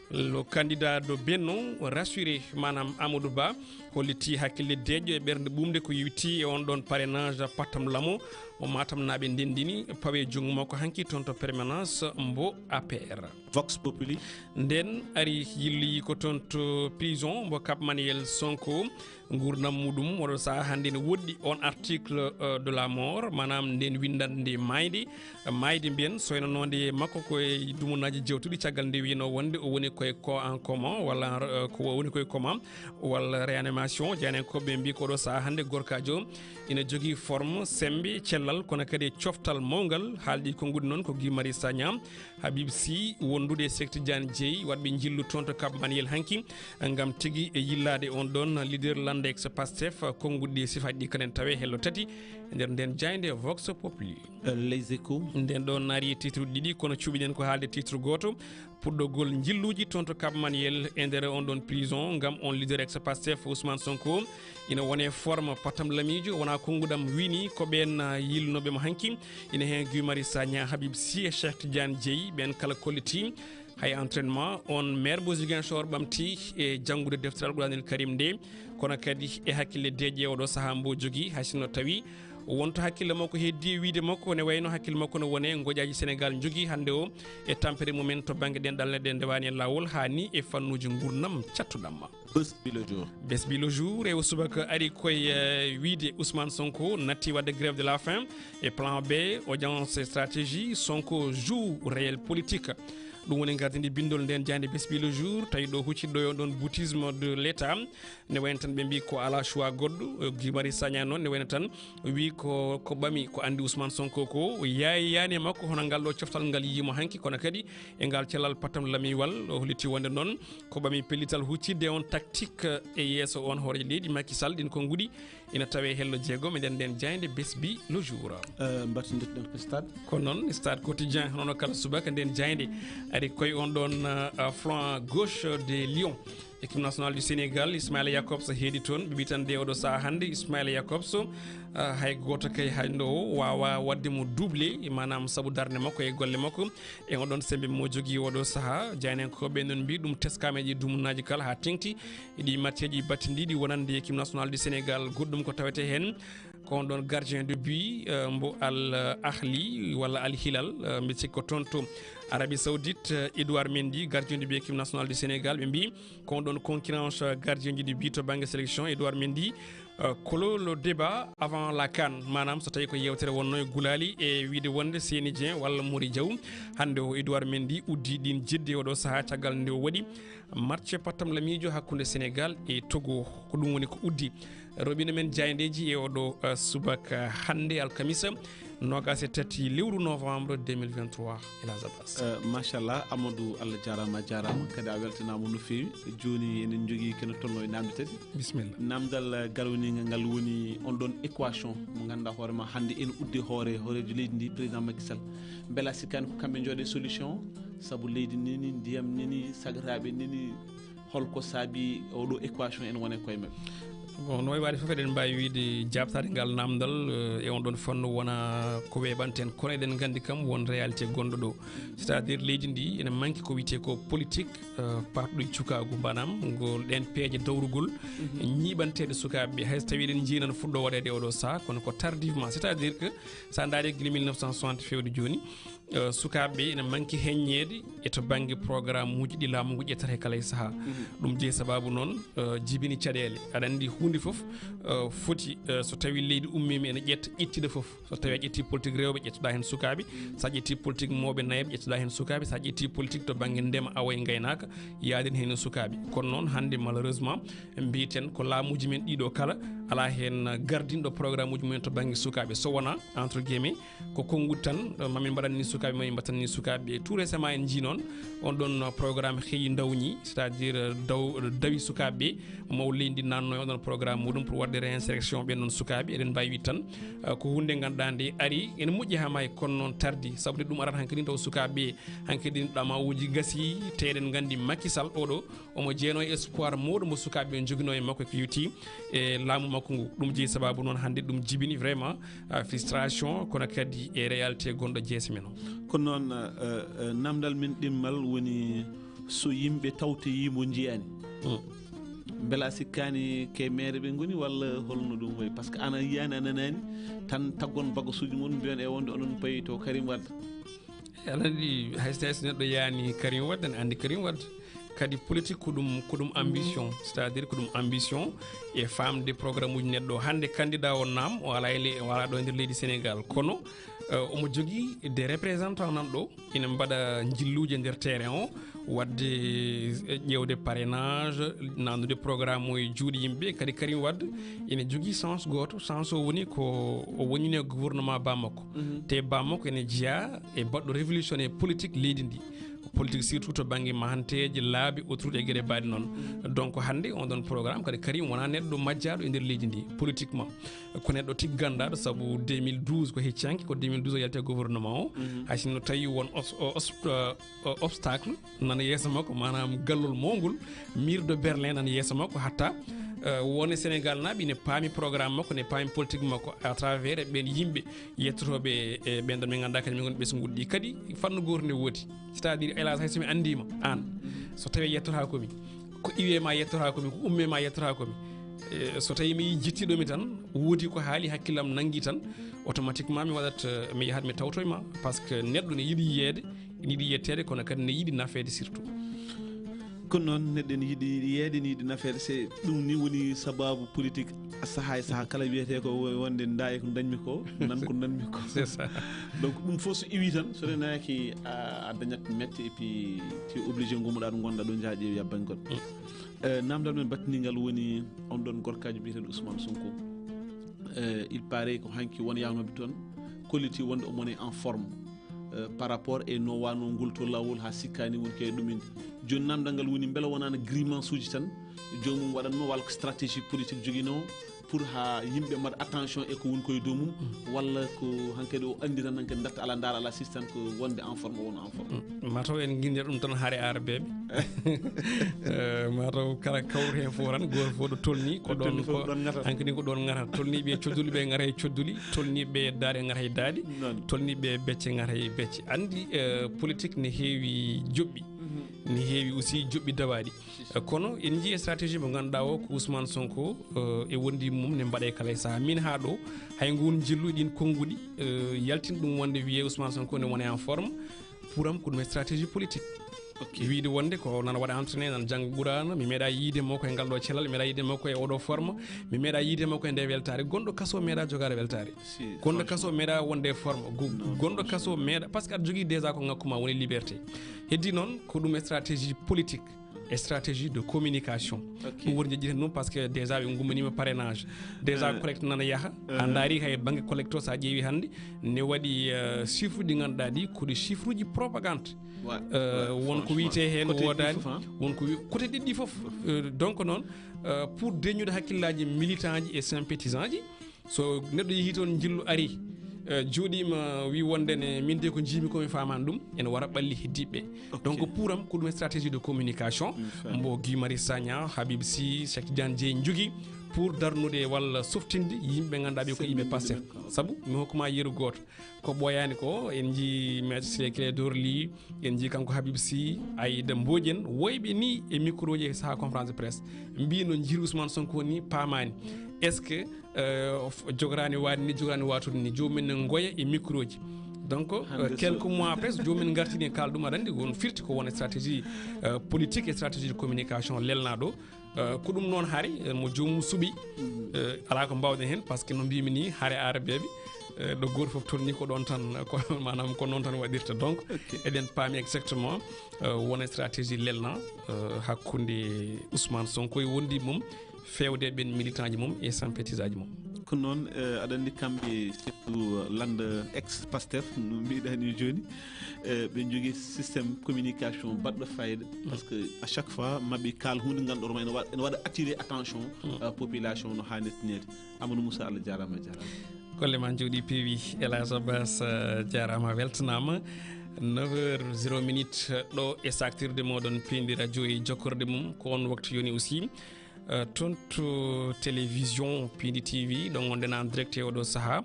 Le candidat de Benno rassuré, maanaam Amadou Ba, holliti hakkille deeƴƴo e ɓernde ɓuumde ko yowti e on ɗon parrainage Pattam Lamo mo Matamnaaɓe ndenndini, pawe junngo makko hanki toon to permanence mbo A P R. Vox Populi. Nden ari yilloyi ko toon to prison mbo Cap Manuel Sonko. Nguurndam muɗum oɗo sahaa hannde ne woɗɗi on article, euh, de la mort, maanaam nden winndannde maayde. Maayde mbiyen soynanoonde makko ko e dumunaaji jewtuɗi caggal nde wiynoo wonde o woni koye corps en coma walla, euh, ko o woni koye coma walla réanimation. Jaynankooɓe mbi ko oɗo sahaa hannde gorkaajo ina jogii forme, semmbe, cellal, kono kadi e coftal mawngal. Haaldi konnguɗi noon ko Guy Marius Sagna, Habib Sy, wondude e Cheikh Tidiane Dièye, waɗɓe njillu toon to Cap Manuel hanki, ngam tigi e yillaade on ɗon leader Landex Pastef, konnguɗi ɗi sifaaji ɗi kanen tawe hello tati e nder nden jaaynde Vox Populi. Les Échos. Nden ɗon naari titre ɗiɗi, kono cuɓiɗen ko haalde titre gooto, puɗɗogol njilluuji toon to Cap Manuel e nder on ɗon prison ngam on leader ex Pastef Ousmane Sonko ina wone forme patam lamiijo, wona konnguɗam wini ko ɓeen, ah, yilnooɓe mo hanki. Ina heen Guy Marius Sagna, Habib Sy e Cheikh Tidiane Dièye, ɓeen kala kolliti hay entraînement on maire mo Ziguinchor ɓamti e janngude deftere Alquraanil Karim nde, kono kadi e hakkille deeƴƴe oɗo sahaa mbo jogii, hay sinno tawi wonto hakkille makko heddi e wiyde makko ne wayno hakkille makko no wone ngoƴaaji Sénégal njogii hannde o e tampere mumen to bannge ɗenɗal neɗɗe ndewaani e laawol haa ni e fannuuji nguurndam cattuɗam. Bés bi le jour. Bés bi le jour e o subaka ari koye, eh, wiyde Ousmane Sonko natti waɗde grève de la faim e plan B, audience et stratégie, Sonko joue réel politique. Ɗum woni gardindi bindol nden jaaynde Bés bi le jour, tawi ɗo huccitɗo e on ɗon boutisme de l'État. Ne wayno tan ɓe mbi ko alaa choix goɗɗo, eh, Guy Marius Sagna noon ne wayno tan wi ko, ko ɓami ko anndi Ousmane Sonko ko yaayaani e makko, hono ngal ɗo coftal ngal yiimo hanki, kono kadi e ngal cellal patam lamiwal, o holliti wonde noon ko ɓami pellital huccitde on tactique e yeeso on hooreejo leydi Macky Sall. Ɗin konnguɗi ina tawe hello jeegom e nder nden jaaynde Bés bi le jour. Eh, mbattindirɗen ko stade. Ko noon, Stade Quotidien, hono kala subaka nden jaaynde ari koye on ɗon, eh, flanc gauche de Lion. Équipe nationale du Sénégal, Ismaïla Jakobs heedi toon. Ɓe mbi tan de oɗo sahaa hannde, Ismaïla Jakobs, ah, hay gooto kay hannde o waawaa waɗde mo doublé, maanaam sabu darnde makko e golle makko. E oɗon semmbe mo jogii oɗo sahaa, jaynankooɓe noon mbi ɗum teskaama e ɗi dumunaaji kala haa teŋti. E ɗi matcheeji battindiiɗi wonande équipe nationale du Sénégal, goɗɗum ko tawetee heen. Ko on ɗon gardien de but, eh, mbo Al Ahli walla Al Hilal, eh, mbi sikko toon to Arabie Saoudite, eh, Edouard Mendy, gardien de but équipe nationale du Sénégal, ɓe mbi ko on ɗon concurrence, eh, gardien de but to bannge sélection, Edouard Mendy, eh, clôt le débat avant la CAN, maanaam so tawi ko yewtere wonno e gulaali e wiyde wonde Seny Dieng walla Mory Diaw, hannde o Edouard Mendy uddi ɗin jidde oɗo sahaa caggal nde o waɗi match pattam lamiijo hakkunde Sénégal e Togo. Ko ɗum woni ko uddi roɓine men jaayndeeji e oɗo, eh, subaka hannde alkamisa, noogaas e tati lewru novembre deux mille vingt-trois. Elhadj Abbas. Eh, machallah, Amadou, Allah jaaraama, a jaaraama. Kadi a weltanaama no feewi. Jooni eɗen njogii kene tolno e naamnde tati. Bisimilla. Naamndal, eh, garwaniingal ngal woni on ɗon équation mo ngannduɗaa hoore ma hannde ene udde hoore, hooreejo leydi ndi, président Macky Sall. Mbela sikkaani ko kamɓe njooɗe solution, sabu leydi neni, ndiyam neni, sagataaɓe neni, holko saabi oɗo équation ene wone koye maɓɓe? Bon, no wayi waade fof, eɗen mbaawi wiyde jaabtaade ngal naamndal, eh, e on ɗon fannu wona ko weeɓanten, kono eɗen nganndi kam won réalité gonɗo ɗo. C'est-à-dire, leydi ndi ene manki ko wiyetee ko politique, eh, paatɗo e cukaagu, maanaam ngol ɗeen peeje dawrugol ñiiɓanteeɗe sukaaɓe ɓe. Hay so tawii eɗen njiyii nan fuɗɗo waɗeede oɗo sahaa, kono ko tardivement. C'est-à-dire que so a ndaari gila mille neuf cent soixante feewde jooni, eh, sukaaɓe ɓe ene manki heññeede e to bannge programme uji ɗi laamu ngu ƴettata e kala e sahaa. Ɗum jeyi sabaabu noon, eh, jibini caɗeele. Aɗa anndi huunde fof, eh, foti, eh, so tawii leydi ummiima ene ƴetta, ƴettida fof. So tawii a ƴettii politique rewɓe, ƴettuɗaa heen sukaaɓe. So a ƴettii politique mawɓe nayeeɓe, ƴettuɗaa heen sukaaɓe. So a ƴettii politique to bannge ndema, awo e ngaynaaka, yaaden heen e sukaaɓe. Kono noon hannde malheureusement, mbiyeten ko laamuuji men ɗiɗo kala alaa heen gardinɗo programme uji mumen to bannge sukaaɓe. So wonaa, entre guillemets, ko konnguɗi tan, eh, mamin mbaɗan ni sukaaɓe, mamin mbaɗtan ni sukaaɓe. Tout récemment en njii noon, on ɗon programme heyi ndawñi, c'est-à-dire, eh, daw-, dawi sukaaɓe ɓe, maw leydi nanno e on ɗon programme muɗum pour waɗde réinsertion ɓen ɗon sukaaɓe. Eɗen mbaawi wiide tan, eh, ko huunde ngannduɗaa nde ari, ene moƴƴi haa maayi, kono noon tardi, sabu nde ɗum arata hankadi taw sukaaɓe ɓe hankadi ɗamawuji ngasi, te eɗen nganndi Macky Sall oɗo, omo jeenoo e espoir mawɗo mo sukaaɓe ɓe njoginoo e makko ko yowti e laamu makko ngu. Ɗum jeyi sabaabu noon hannde ɗum jibini vraiment, ah, frustration, kono kadi e réalité gonɗo jeese men o. Kono noon, eh, eh, namdal men ɗimmal woni so yimɓe tawtoyii mo njiyaani. Mm. Mbela a sikkaani ke meere ɓe ngoni walla holno ɗum wayi? Par ce que ana yiyaani, a nanaani tan taggon bagasuuji mon mbiyon e wonde onon payi to Karim Wade. Aɗa anndi, hay so tawi so neɗɗo yaani Karim Wade, ene anndi Karim Wade. Kadi politique ko ɗum, ko ɗum ambition, c'est-à-dire ko ɗum ambition e faamde programme uji neɗɗo. Hannde candidat o naam, o alaa e le-, o alaa ɗo e nder leydi Sénégal. Kono, eh, omo jogii des représentants nan ɗo, ina mbaɗa njilluuje e nder terrain o, waɗde, eh, ƴeewde parrainage, naamnude programme o e juuɗe yimɓe. Kadi Karim Wade ina jogii chance gooto, chance o woni ko o wonino e gouvernement bammakko. Mhm. Te bammakko ene jeyaa e baɗɗo révolutionnaire politique leydi ndi. Politique surtout to bannge mahanteeji, laabi, autoroute e geɗe mbaɗe noon. Mhm. Donc hannde on ɗon programme kadi Karim wonaa neɗɗo majjaaɗo e nder leydi ndi politiquement. Ko neɗɗo tigi ganndaaɗo sabu deux mille douze ko hecci hanki, ko deux mille douze o yalti e gouvernement o. Mhm. Hay sinno tawi won os-, o-, os-, o-, obstacle nana yeeso makko, maanaam gallol mawngol, mur de Berlin nana yeeso makko, hatta, eh, won e Sénégal naaɓe ine paami programme makko, ine paami politique makko à travers ɓeen yimɓe yettotooɓe e ɓeen ɗon ɓe ngannduɗaa kadi min ngoni ɓesnguuji ɗi. Kadi fannu gooto nde woodi, c'est-à-dire, hélas, hay so mi anndiima aan, so tawii yettotaako mi, ko iwee ma yettotaako mi, ko ummee ma yettotaako mi. Eh, so tawii mi yii jittiiɗo mi tan, woodi ko haali hakkillam nanngi tan, automatiquement mi waɗat, eh, mi yahat mi tawtoy ma, par ce que neɗɗo ne yiɗi yiyeede, ne yiɗi yetteede, kono kadi ne yiɗi nafeede surtout. Kono noon, neɗɗo ne yiɗi yiyeede, ne yiɗi nafeede, c'est ɗum ni woni sababu politique sahaa e sahaa kala wiyetee ko wo-, wonde ndaa e ko ndañmi ko, nan ko nanmi ko. C'est ça. Donc ɗum fof so iwii tan, so renaaki a, a dañat mette et puis tu es obligé ngommuɗaa ɗo ngonɗaa ɗo, njaaƴe yabbanngol. Mm. Eh, namdal men battindigal woni on ɗon gorkaajo biyeteeɗo Ousmane Sonko. Eh, il paraît ko hanki won yahnooɓe toon kolliti wonde omo woni en forme, eh, par rapport e no waano ngol to laawol haa sikkaani won ko e ɗum inde. Jooni namdal ngal woni mbela wonaano grimace uji tan joomum waɗatno walla ko stratégie politique joginoo pour haa yimɓe mbaɗa attention e ko woni ko e dow mum, walla ko hankadi o anndi tan hankadi ndatta alaa ndaara alaa sista tan ko wonde en forme o won en forme. Mm. Mataw en nginja ɗum tan hare arbeeɓe. Eh, mataw kala kawru heen fof tan, gooto fof ɗo tolni, ko ɗon, fof ko ɗon ngata. Hankadi ko ɗon ngata. Tolniiɓe e codduli ɓe ngata e codduli, tolniiɓe e daaɗe ngata e daaɗe, noon. Tolniiɓe e becce ngata e becce. Anndi, eh, politique ne heewi joɓɓi, mhm, ne heewi aussi joɓɓi dawaaɗi. Eh, kono en njii stratégie mo ngannduɗaa o ko Ousmane Sonko, eh, e wondi mum ne mbaɗe kala e sahaa. Min haa ɗo, hay ngun jillu ɗin konnguɗi, eh, yaltin ɗum wonde wiyee Ousmane Sonko ne wona en forme. Pour am ko ɗum e stratégie politique. Ok. Wiide wonde ko nana waɗa entraîné, nana jannga Qur'aana, mi meeɗa yiide makko e ngal ɗo cellal, mi meeɗa yiide makko e oɗo forme, mi meeɗa yiide makko e nde weltaare. Gonɗo kaso meeɗa jogaade weltaare. Si, gonɗo kaso meeɗa wonde forme. Go-, gonɗo kaso meeɗa, par ce que aɗa jogii déjà ko ŋakku ma woni liberté. Heddi noon ko ɗum e stratégie politique, e stratégie de communication. Ok. Ɗum woni jeƴƴiten ɗum par ce que déjà ɓe gummaniima parrainage. Déjà, eh, collecte nana yaha. Eh. A ndaari hay bannge collecte o, so a ƴeewi hannde, ne waɗi, eh, chiffre uji ɗi ngannduɗaa ɗi ko ɗi chiffre uji propagande. Ouais, eh, ouais, won ko franchement, wiyetee heen côté ɗiɗi woodaani, fof, hein? Won ko wi-, côté ɗiɗi fof. Eh, donc noon, eh, pour deñude hakkillaaji militant ji e sympathisant ji, so neɗɗo yehii toon njillu arii, eh, jooɗiima, wii wonde ne, min de ko njiimi ko mi faamaani ɗum, ene wara ɓalli heddiiɓe ɓe. Ok. Donc pour am ko ɗum e stratégie de communication. Une fois. Mbo Guy Marius Sagna, Habib Sy, Cheikh Tidiane Dièye njogii pour darnude walla softinde yimɓe ɓe ngannduɗaa ɓe ko yimɓe Pastef. Sabu mi hokkuma yeru gooto. Ko ɓooyaani ko, en njii Maître Ciré Clédor Ly, en njii kanko Habib Sy, Aïda Mbodj en, woyɓe ni e micro ji e sahaa conférence de presse. Mbii no njiri Ousmane Sonko ni paamaani. Est-ce que, euh, f-, jogoraani waade ni, jogoraani waatude ni, joomum en ne ngoya e micro ji. Donc, euh, quelques mois après, so joomum en ngartini e kaal ɗum, aɗa anndi won firti ko won stratégie, euh, politique et stratégie de communication lelnaaɗo. Euh, ko ɗum noon hari, euh, mo joomum suɓi, euh, alaa ko mbaawɗen heen, par ce que no mbiimi ni, hare aarabeeɓe, euh, ɗo gooto fof tolni ko ɗoon tan, ko, maanaam ko noon tan waɗirta. Donc, eɗen paami exactement, euh, won e stratégie lelna, euh, hakkunde Ousmane Sonko e wondiiɓe mum, feewde ɓeen militant ji mum e sympathisant ji mum. Ko noon, eh, aɗa anndi kamɓe surtout lannda ex Pastef, no mbiɗa ni jooni, eh, ɓe njogii système communication baɗɗo fayida, par ce que à chaque fois maɓe kaal huunde ngannduɗaa ma ene wa-, ene waɗa attirer attention, eh, population no haanirta neede. Amadou Moussa, Allah jaaraama, a jaaraama. Golle ma njooɗii peewi, El Hadj Abbas, eh, jaaraama, weltanaama. Neuf heures zéro minute, eh, ɗo e saaktirde mooɗon Piindi Radio e jokkorde mum, ko on waktu yoni aussi. Eh, toon to télévision Piindi T V, ɗo ngonɗen en direct e oɗo sahaa.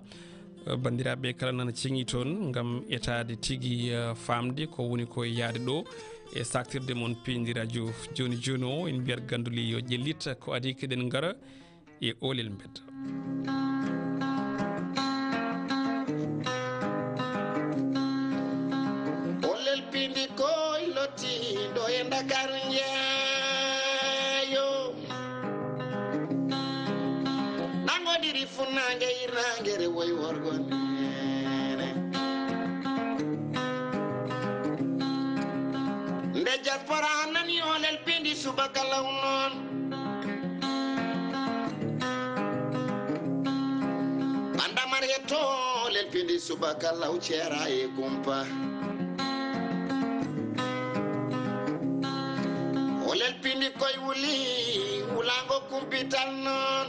Eh, banndiraaɓe kala nana ceŋi toon ngam etaade tigi, eh, faamde ko woni ko e yahde ɗo e saaktirde mon Piindi Radio. Jooni jooni o, en mbiyat Ganduli yo ƴellit ko adii keɗen ngara e Oolel Mbedda. Oolel Piindi koy lottiiɗo e Ndakaaru njeeyo. Nangodiri funnaange hirnaange rewoy worgo neene. Nde diaspora nani Oolel Piindi subaka law noon. Banda Mariyatu Oolel Piindi subaka law ceera e kumpa. Oolel Piindi koy wuli, wulaango kumpital noon.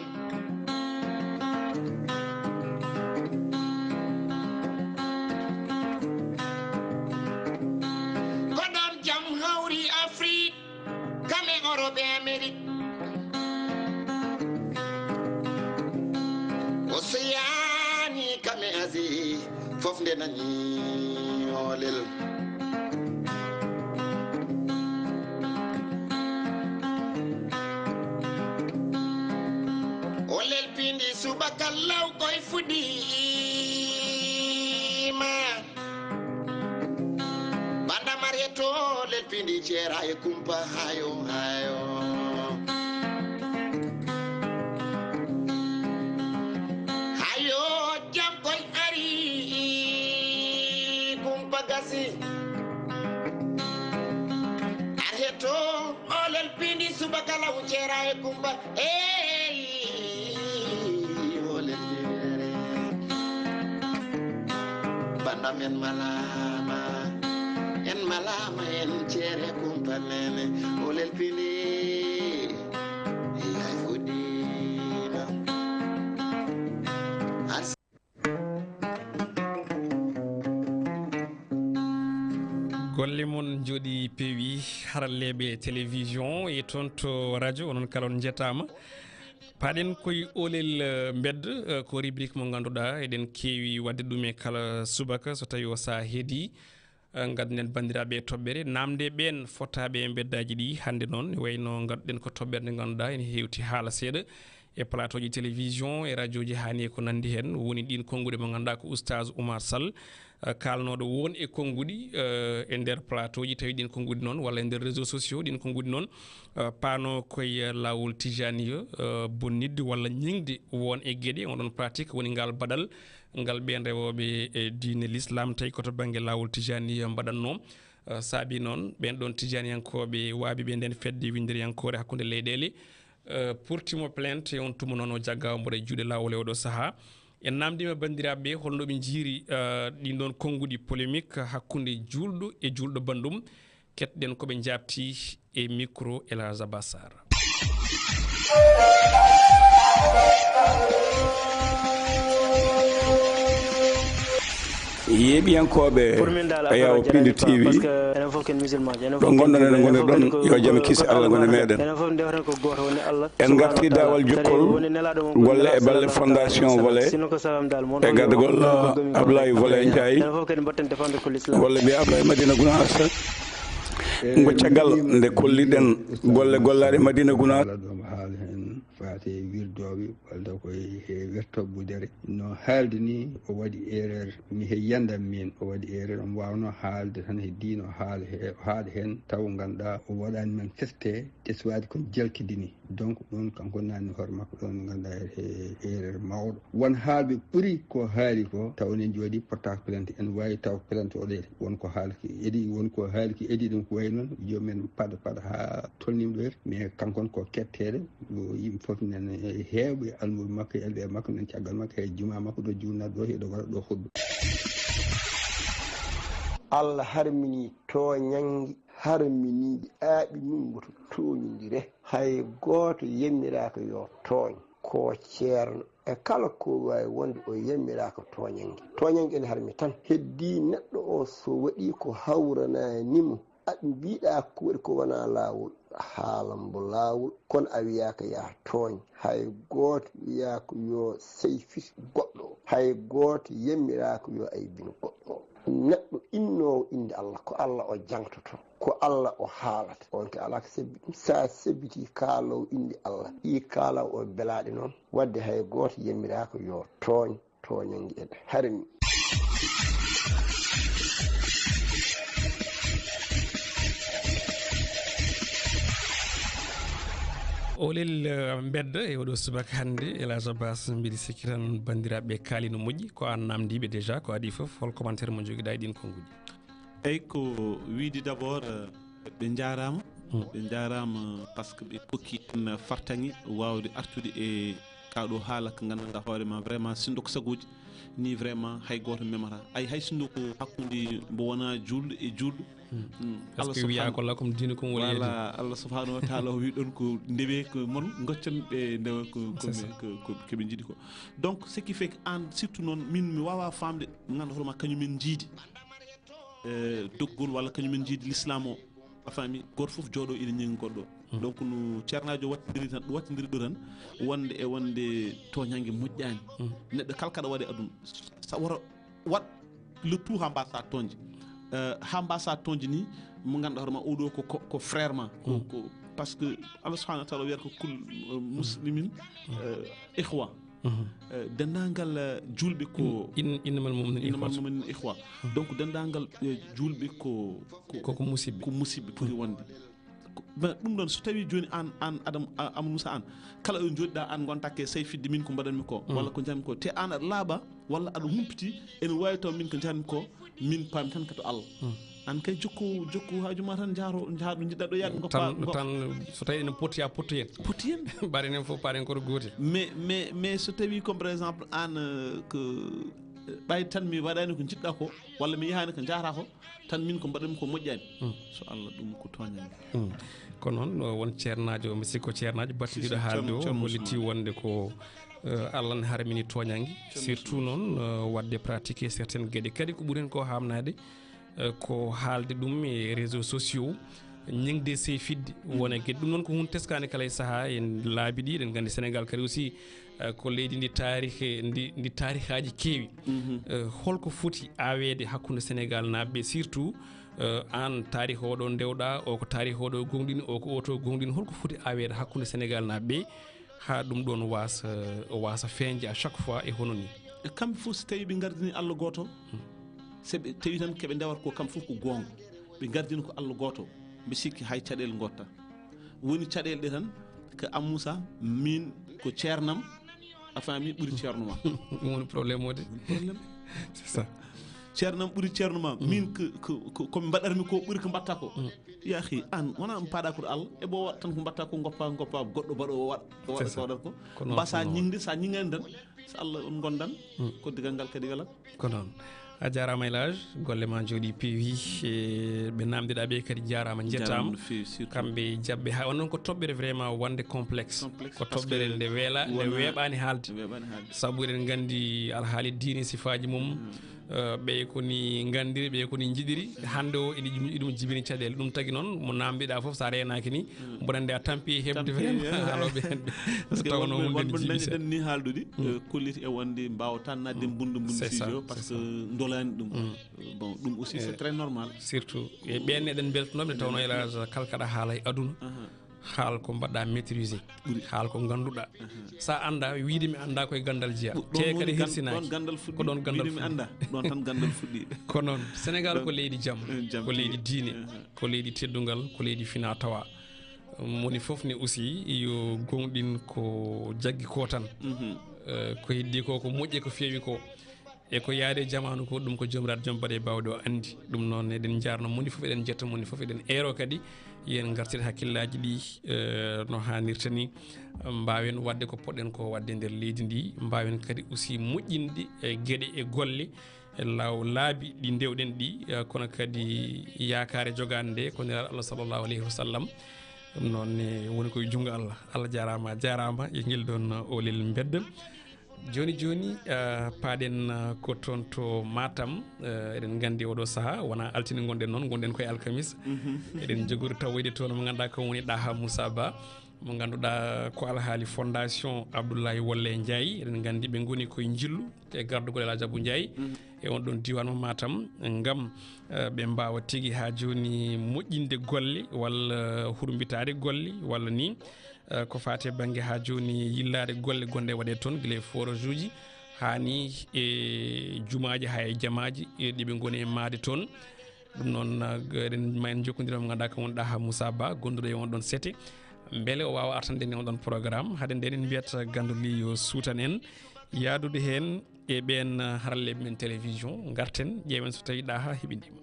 Ko ɗoon jam hawri Afrik, kam e Europe e Amerique. Océanie kam e Asie, fof nde nani Oolel. Oolel Piindi subaka law koy fuɗiima. Banda Mariyatu Oolel Piindi ceera e kumpa hayo, hayo. Hayo, jam koy ari, kumpa gasi. Arheto Oolel Piindi subaka law ceera e kumpa. Ey, Oolel Piindi. Bandam en malaama, en malaama, en ceere kumpa neene. Oolel Piindi, yaay fuɗiima. Golle mon njooɗii peewi, haralleeɓe télévision e toon to radio, onon kala on njetaama. Paaɗen koye Oolel, eh, Mbedda, eh, ko rubrique mo ngannduɗaa eɗen keewi waɗde ɗum e kala subaka so tawii o sahaa heedii. Eh, ngadden banndiraaɓe e toɓɓere, naamnde ɓeen fotaaɓe e mbeddaaji ɗi. Hannde noon, ne wayno ngadduɗen ko toɓɓere nde ngannduɗaa ene heewti haala seeɗa e plateau ji télévision, e radio ji, haani e ko nanndi heen, woni ɗiin konnguɗi mo ngannduɗaa ko Oustaz Oumar Sall, eh, kaalnooɗo won e konnguɗi, eh, e nder plateau ji, tawi ɗiin konnguɗi noon, walla e nder réseaux sociaux, ɗiin konnguɗi noon, eh, paano koye laawol tijaniya, eh, bonnidde walla ñiŋde won e geɗe, on ɗon pratique woni ngal baɗal, ngal ɓeen rewooɓe e diine l'islam, tawi ko to bannge laawol tijaniya mbaɗatnoo. Eh, saabi noon, ɓeen ɗoon tijaniyankooɓe waabiɓe ndeen fedde winnderiyankoore hakkunde leyɗeele, eh, portimo plainte e on tuma noon o jaggaama mboɗo e juuɗe laawol e oɗo sahaa. En naamndiima banndiraaɓe ɓe holno ɓe njiiri, eh, ɗiin ɗoon konnguɗi polémique hakkunde juulɗo e juulɗo banndum. Keɗɗen ko ɓe njaabti e micro El Hadj Abbas Sarr. Ye Ɓiyankooɓe Ayaw Pindi T V, ɗo ngonɗon, enen ngoni ɗon, yo jam e kiisi Allah ngoni meɗen. En ngarti daawal jokkol golle e balle Fondation Volet e gardagol Ablaye Volet Ndiaye, golle mbiya Ablaye Madina Gounass. Ngo caggal nde kolliɗen golle gollaaɗe Madina Gounass. Kala ɗo mo haala heen faati e wirdooɓe walla ko e wertoɓɓe dere. No haaldi ni, o waɗi erreur. Mi he yiyannda min o waɗi erreur, omo waawno haalde tan he diine o haala he, o haaɗa heen taw ngannduɗaa o waɗaani manifesté, teskade kon jalkidini. Donc ɗoon kanko naatni hoore makko ɗoon ngannduɗaa e erreur mawɗo. Won haalɓe ɓuri ko haali ko taw enen jooɗi portaaka plainte, en waawi taw plainte o ɗeɗe. Won ko haali ki edi, won ko haali ki edi ɗum ko wayi noon, joom men paɗa paɗa haa tolniima ɗo. Mais kanko on ko ketteeɗo, yimɓe fof nana heewɓe almuuɓe makko e elɓe makko nan caggal makko e juma makko ɗo juulnata ɗo, heɗo waɗa ɗo huɗba. Allah harmini tooñannge, harmini aaɓi mum woto tooñondire. Hay gooto yemmiraaka yo tooñ. Ko ceerno e kala ko waawi wonde o yemmiraaka tooñannge. Tooñannge ene harmi tan. Heddii neɗɗo o so waɗii ko hawranaani mo, a mbiɗa ko waɗi ko wonaa laawol, haala mbo laawol, kono a wiyaaka yaa tooñ. Hay gooto wiyaaka yo seyfit goɗɗo o. Hay gooto yemmiraaka yo aybin goɗɗo o. Neɗɗo innoowo innde Allah, ko Allah o jaŋtoto, ko Allah o haalata. On ko alaa ko sebbi ɗum. So a sebbitii kaaloowo innde Allah, ɗii kaalaawo o belaaɗe noon, waɗde hay gooto yemmiraaka yo tooñ. Tooñannge ene harmi. Olel, eh, mbedda e oɗo subaka hannde, El Hadj Abbas, mbiɗi sikki tan banndiraaɓe kaali no moƴƴi, ko aan naamndiiɓe déjà, ko adii fof, hol commentaire mo njogiɗaa e ɗiin konnguuji? Eyi, ko wiyde d'abord, eh, ɓe njaaraama. Mm. Ɓe njaaraama parce que ɓe kokki en fartaŋŋe waawde artude e kaa ɗo haala ko nganndanɗaa hoore ma, vraiment, sinndo ko sagooji ni, vraiment, hay gooto memataa. Ay, hay sinndo ko hakkunde mbo wonaa juulɗo e juulɗo. Mm. Mm. Parce que wiyaa ko lakum diinukum waliya diin. Voilà, Allah subhanahu wa taala o wi ɗon ko ndewee ko mon, ngoccon ɓe ndewa ko, ko, ko, ko ɓe njiɗi ko. Donc, ce qui fait que aan, surtout noon, min mi waawaa faamde, ngannda hoore ma, kañum en njiidi, eh, doggol walla kañum en njiidi l'islam o. A faami, gooto fof jooɗo ina ñeŋi goɗɗo. Mm. Donc, no ceernaajo wattindiri tan, wattindiri ɗo tan, wonde e wonde tooñannge moƴƴaani. Mm. Neɗɗo kala kaɗa waɗe aduna, sa wota waɗ le tout haa mbaasa tooñde. Eh, haa mbaasa tooñde ni, mo ngannduɗaa hoore ma, oɗo ko, ko, ko frère ma. Ko, mm, ko, parce que Allah subhanahu wa taala wiyata ko kul, eh, muslimin, mm, eh, ikhwa. Mhm. Eh, denndaangal, eh, juulɓe ko in-, in-, innamal mu'minina innamal ikhwa. Mu'minina ikhwa. Mhm. Donc, denndaangal, eh, juulɓe ko, ko, ko, ko musidɓe. Ko musidɓe poti, mhm, wonde. Ko, ben, ɗum ɗoon, so tawii jooni aan, aan Adam, a-, Amadou Moussa Anne, kala ɗo njooɗiɗaa aan, ngontaake sey fidde min ko mbaɗanmi ko, mhm, walla ko njahanmi ko, te aan aɗa laaɓa, walla aɗa humpiti, ene waawi taw min ko njahanmi ko, min paami tan ko to Allah. Mm. Aan kay jokku, jokku haaju ma tan, njaha to, njaha ɗo njiɗɗaa ɗo yaade, ngoppa, tan, ngop- tan, so tawii ene poti, a pottu heen. Poti heen. Mbaɗen heen fof, paɗen koto gootel. Mais, mais, mais so tawii ko, par exemple, aan, euh, ko, ɓay tan mi waɗaani ko njiɗɗaa ko, walla mi yahaani ko njahataa ko, tan min ko mbaɗanmi ko moƴƴaani. Mm. So Allah, ɗum ko tooñannge. Mm. Ko noon, o won ceernaajo, mi sikko ceernaajo battidiiɗo haalde o, hollitii wonde ko, euh, Allah ne harmini tooñannge, surtout noon, euh, waɗde pratiquer certaines geɗe. Kadi ko ɓuri heen ko haamnaade, eh, ko haalde ɗum e réseaux sociaux, ñiŋde sey fidde, mm, wona geɗe. Ɗum noon ko huunde teskaande kala e sahaa, e laabi ɗi, eɗen nganndi Sénégal kadi aussi, eh, ko leydi ndi taarih, ndi, ndi taarihaaji keewi. Mhm. Eh, holko foti aaweede hakkunde Sénégal naaɓe ɓe, surtout, eh, aan taarih oɗo ndewɗaa, o ko taarih oɗo gooŋɗini, o ko oto gooŋɗini, holko foti aaweede hakkunde Sénégal naaɓe ɓe? Haa ɗum ɗoon waasa, waasa feeñde à chaque fois e hono nii. E kamɓe fof, so tawii ɓe ngardini Allah gooto, hmm, so ɓe tawi tan ko ɓe ndewata ko kamɓe fof ko goonga, ɓe ngardini ko Allah gooto, mbi sikki hay caɗeele ngotta. Woni caɗeele ɗe tan ko Amadou Moussa, miin ko ceernam, a faami, ɓuri ceerno ma. Ɗum woni problème o de. Woni problème. C'est ça. Ceernam ɓuri ceerno ma. Mm. Min ko, ko, ko, ko mi mbaɗatmi ko ɓuri ko mbaɗta ko. Mm. Yaahi, aan, wona mi paɗa ko Allah, e bo waɗ tan ko mbaɗta ko, ngoppa, ngoppa goɗɗo baɗo o waɗ, o waɗa, c'est ça, ko waɗata ko. Ko noon, mbasa ko noon. Ñiŋde, sa ñiŋani tan, so Allah on ngondan, mm, ko digal ngal kadi wela. Ko noon. A jaaraama, El Hadj, golle ma njooɗi peewi, e ɓe naamndiɗaa ɓe kadi njaaraama, njettaama. Njaaraama no feewi, surtout. Kamɓe jaɓɓe, haa, on noon ko toɓɓere vraiment wonde complexe. Complexe, ko toɓɓere nde weela, nde weeɓaani haalde. Nde weeɓaani haalde. Sabu eɗen nganndi alhaali diine sifaaji mum, mm, Eh, ɓe ko ni nganndiri, ɓe ko ni njiɗiri. Hannde o ene ɗum, ɗum jibini caɗeele. Ɗum tagi noon, mo naamndiɗaa fof, so a reenaaki ni, mboɗo anndi a tampi heɓde. Tampi, vraiment, eh. Haalooɓe heen ɓe. Parce que tawnoo wonɓe, wonɓe jibi dañde ɗen ni haaldude, eh, kolliti e wonde mbaawata naatde mbundu mbundu. C'est ça, fijo, c'est ça. Parce que ndolaani ɗum. Bon, ɗum aussi, c'est très normal. Surtout e ɓeen eɗen mbeltanoo ɓe, tawnoo, hélas, kala kaɗa haala e aduna, haal ko mbaɗɗa maîtriser. Haal ko ngannduɗaa. So a annda, wiide mi annda koye ganndal jeyaa. Te kadi hirsinaaki. Ɗon ganndal fuɗɗi. Ko ɗon ganndal fuɗɗi. Wiide mi annda, ɗon tan ganndal fuɗɗi. Ko noon, Sénégal ko leydi jam, eh, jam ko leydi tigi. Diine, ko leydi teddungal, ko leydi fina tawa. Moni fof ne aussi yo gooŋɗin ko jaggi ko tan. Eh, ko heddi ko, ko moƴƴi ko feewi ko. E ko yaade e jamaanu ko, ɗum ko Joomiraaɗo Joom Baɗe Baawɗe o anndi. Ɗum noon, eɗen njaarno moni fof, eɗen njetta moni fof, eɗen eero kadi, yen ngartir hakkillaaji ɗi, eh, no haanirta ni, mbaawen waɗde ko poɗɗen ko waɗde nder leydi ndi, mbaawen kadi aussi moƴƴinde, eh, geɗe e golle, e laaw-, laabi ɗi ndewɗen ɗi, eh, kono kadi yaakaare jogaande nde ko Nelaaɗo Allah sallallahu alayhi wa sallam. Ɗum noon ne woni koye junngo Allah. Allah jaaraama, a jaaraama e ngel ɗoon olel mbedda. Jooni jooni, eh, paaɗen, eh, ko toon to Matam. Eh, eɗen nganndi oɗo sahaa wonaa altine ngonɗen noon, ngonɗen koye alkamis. Eɗen jogori tawoyde toon mo ngannduɗaa ko woni Ɗaha Moussa Ba, mo ngannduɗaa ko alhaali Fondation Abdoulaye Wolle Ndiaye. Eɗen nganndi ɓe ngoni koye njillu e gardugol El Hadj Abou Ndiaye. E on ɗon diiwaan mo Matam, ngam, eh, ɓe mbaawa tigi haa jooni moƴƴinde golle walla hurmbitaade golle walla ni, eh, ko faati e bannge haa jooni yillaade golle gonɗe waɗee toon, gila e forage uji haa ni e jumaaji haa e jamaaji, e ɗi ɓe ngoni e maade toon. Ɗum noon, eh, eɗen ma en njokkondira mo ngannduɗaa ko woni Ɗaha Moussa Ba, gonduɗo e on ɗon sete. Mbele o waawa artande en e on ɗon programme. Hade nden en mbiyat ganndo li yo suutan en yaadude heen e ɓeen, eh, haralleeɓe men télévision. Ngarten, ƴeewen so tawii Ɗaha heɓindiima.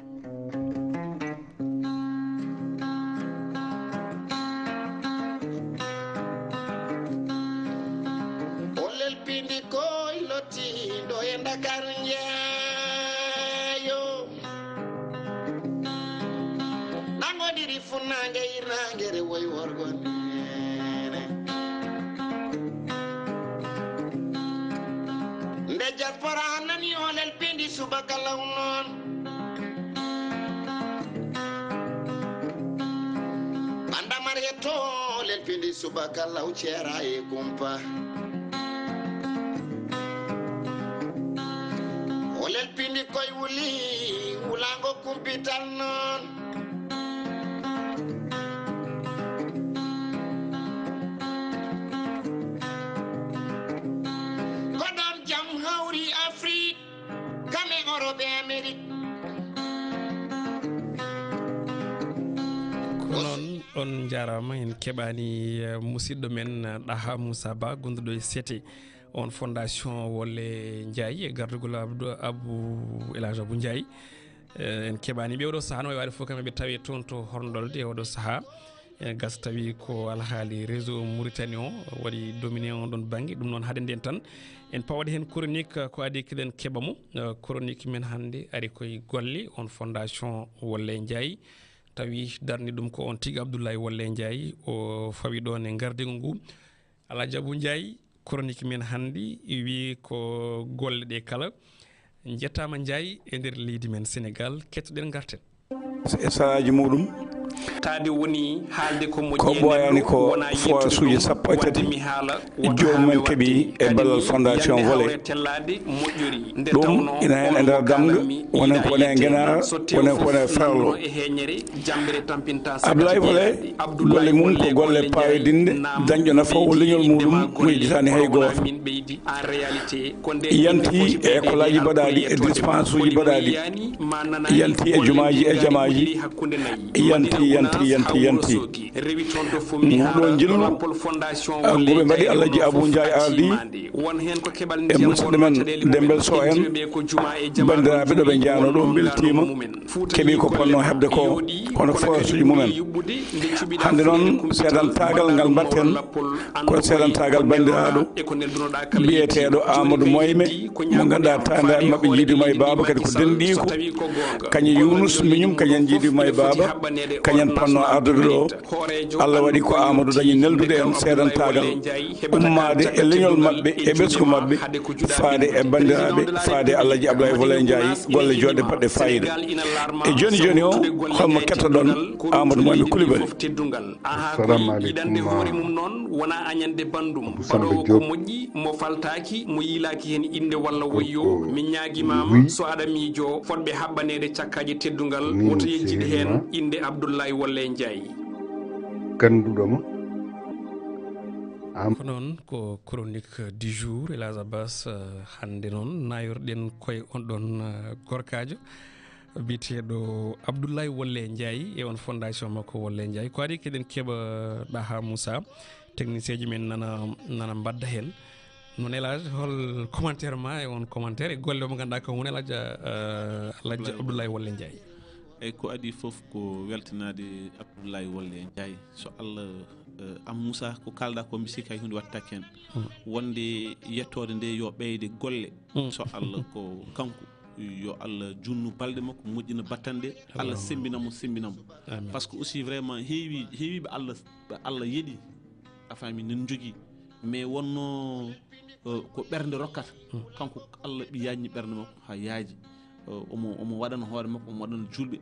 O lelpindi koy lottindo e Ndakaaru njeeyo. Nangodiri funnaange hirnaange rewoy worgo neene. Nde jaspora nani o lelpindi subaka law noon. Banda Mariyeto lelpindi subaka law ceera e kumpa. O lelpindi koy wuli, wulaango kumpital noon. Ko ɗoon jam hawri Afrik, kam e Orop e Amerik. Ko noon, on njaaraama, en keɓaani, eh, musidɗo men, eh, Ɗaha Moussa Ba, gonduɗo e sete. On Fondation Wolle Ndiaye, e gardugol Abdou, Abou El Hadj Abou Ndiaye. Eh, en keɓaani ɓe oɗo sahaa, no wayi waade fof kam eɓe tawe toon to horndolde e oɗo sahaa. Ene gasa tawi ko alhaali réseau Mauritanie o waɗi dominé on ɗon bannge. Ɗum noon, hade nden tan, en pawat heen chronique ko adi keɗen keɓa mo. Eh, chronique men hannde ari koye golle on Fondation Wolle Ndiaye. Tawi darni ɗum ko on tigi Abdoulaye Wolle Ndiaye, o fawi ɗoon e ngardigo ngu. Alhaji Abou Ndiaye, chronique men hannde wi ko golle ɗe kala. Njettaama Ndiaye e nder leydi men Sénégal, kettoɗen ngarten. E saraaji muɗum. Taade woni haalde ko moƴƴi ko e ɓooyaani neɗɗo, ko wona forage uji yettude ɗum, sappo e tati wadde mi haala, woto joomum en haa mi keɓi waɗde e kadi ballal mi Fondation yande Volet. Hawre tellaade moƴƴori. Nde ɗum tawnoo ina heen e nder damga, wonaa ko woni e ngenaar, wonaa ko woni e ferlo. Abdoulaye Volet, golle mum ko golle paayodinɗe, dañɗo nafa o leñol muɗum mo yejjitaani hay gooto. Yanti e école aji mbaɗaaɗi, e dispense uji mbaɗaaɗi, yanti e jumaaji e jamaaji, yanti, yanti, yanti, yanti. Nguɗo njillu, ah, ngu ɓe mbaɗi Alhaji Abou Ndiaye ardi e musidɗo men Dembel Soh en, banndiraaɓe ɗo ɓe njaano ɗo mbeltiima, keɓi ko ponno heɓde ko, kono forage uji mumen. Hannde noon, seedantaagal ngal mbaɗten, ko seedantaagal banndiraaɗo biyeteeɗo Amadou Moyme, mo ngannduɗaa taaniraaɓe maɓɓe njiidiima e baaba, kadi ko denɗiiko. Kañum Younouss Mignum, kañum njiidiima e baaba, kañum ponno ardude ɗo. Allah waɗi ko Amadou dañi neldude en seedantaagal ummaade e leñol maɓɓe e ɓesngu maɓɓe, faade e banndiraaɓe, faade Alhaji Abdoulaye Wole Ndiaye, golle joɗɗe baɗɗe fayida. E joni joni o, holmo kettoɗon Amadou Mohamed Coulibaly? Assalamu aleykum. Wona añande bandum Abou Samba Diop. Moƴƴi, mo faltaaki, mo yiilaaki heen innde walla woyyo, mi ñaagimama, so aɗa miijo fotɓe haɓɓaneede cakkaje teddungal, woto yejjit heen innde Abdoulaye Wolle Ndiaye. Ganduɗo mo. Ko noon, ko chronique du jour, Elhadj Abbas. Hannde noon nayorɗen koye on ɗon gorkaajo biyeteeɗo Abdoulaye Wolle Ndiaye e on fondation makko Wolle Ndiaye. Ko adi keɗen keɓa Ɗaha Moussa, technicien ji men nana nana mbadda heen. Noon Elhadj, hol commentaire ma e on commentaire e golle mo ngannduɗaa ko woni Elhadj, Elhadj Abdoulaye Wolle Ndiaye? Eyyi, ko adi fof ko weltanaade Abdoulaye Wolle Ndiaye. So Allah, Am Moussa, ko kaalɗaa ko, mi sikki hay huunde wattaaki heen. Wonde yettoode nde yo ɓeyde golle. So Allah ko kanko, yo Allah juutnu balɗe makko, moƴƴina battane ɗe. Allah semmbina mo, semmbina mo. Par ce que aussi vraiment heewi heewiiɓe Allah ɓe Allah yeɗi, a faami, nen njogii, mais wonno ko ɓernde rokkata. Kanko Allah ɓi yaajni ɓernde makko haa yaaji. Omo omo waɗana hoore makko, omo waɗana juulɓe.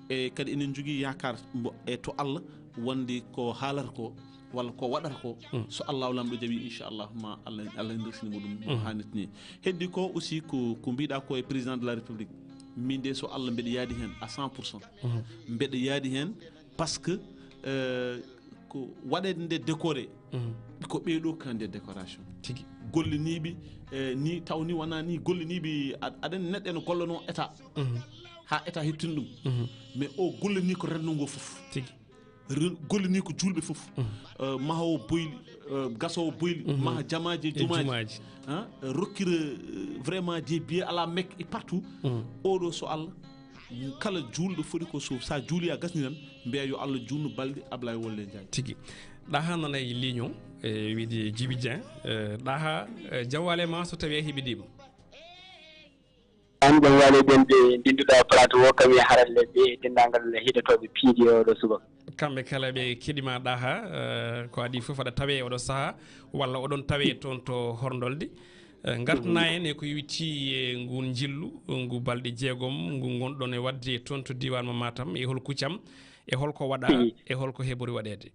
E kadi enen njogii yaakaar e to Allah, wonde ko haalata ko walla ko waɗata ko, so Allahu Laamɗo jaɓii, inchallah, ma Allah Allah ndersini mo ɗum no haanirta ni. Heddi ko aussi ko ko mbiɗa ko e président de la République, min de so Allah mbeɗa yaadi heen à cent pour cent. Mbeɗa yaadi heen, par ce que ko waɗeede nde décoré, ko ɓeeɗo ka nde décoration. Tigi. Golliniiɓe ni, taw ni wona ni golliniiɓe, aɗa anndi neɗɗo ene gollano état, haa état heɓtina ɗum. Mais o gollini ko renndo ngo fof. Tigi. Gollini ko juulɓe fof. Mahowo boyli, gasowo boyli, maha jamaaji e jumaaji. Rokkira vraiment des billets à la Mecque et partout. Oɗo so Allah, kala juulɗo foti ko so sa juuli a gasni tan, mbiya yo Allah juutnu balɗe Ablaye Wolle Ndiaye. Tigi. Ɗaha nana e ligne o, e wiide Djiby Dieng. Ɗaha, jam waale ma so tawi a heɓidiima. An jam waale ɓen ɓe ndinduɗa plateau o, kam e haralleɓe ɓe e denndaangal heɗotooɓe piidi e oɗo subaka. Kamɓe kala ɓe keɗima Ɗaha. Ko adi fof aɗa tawe e oɗo saha walla oɗon tawe toon to Horndolde. Ngartana en e ko yowiti e ngun njillu ngu balɗe jeegom ngu ngonɗon e waɗde toon to diiwaan mo Matam, e hol kuccam, e holko waɗa, e holko heɓori waɗeede?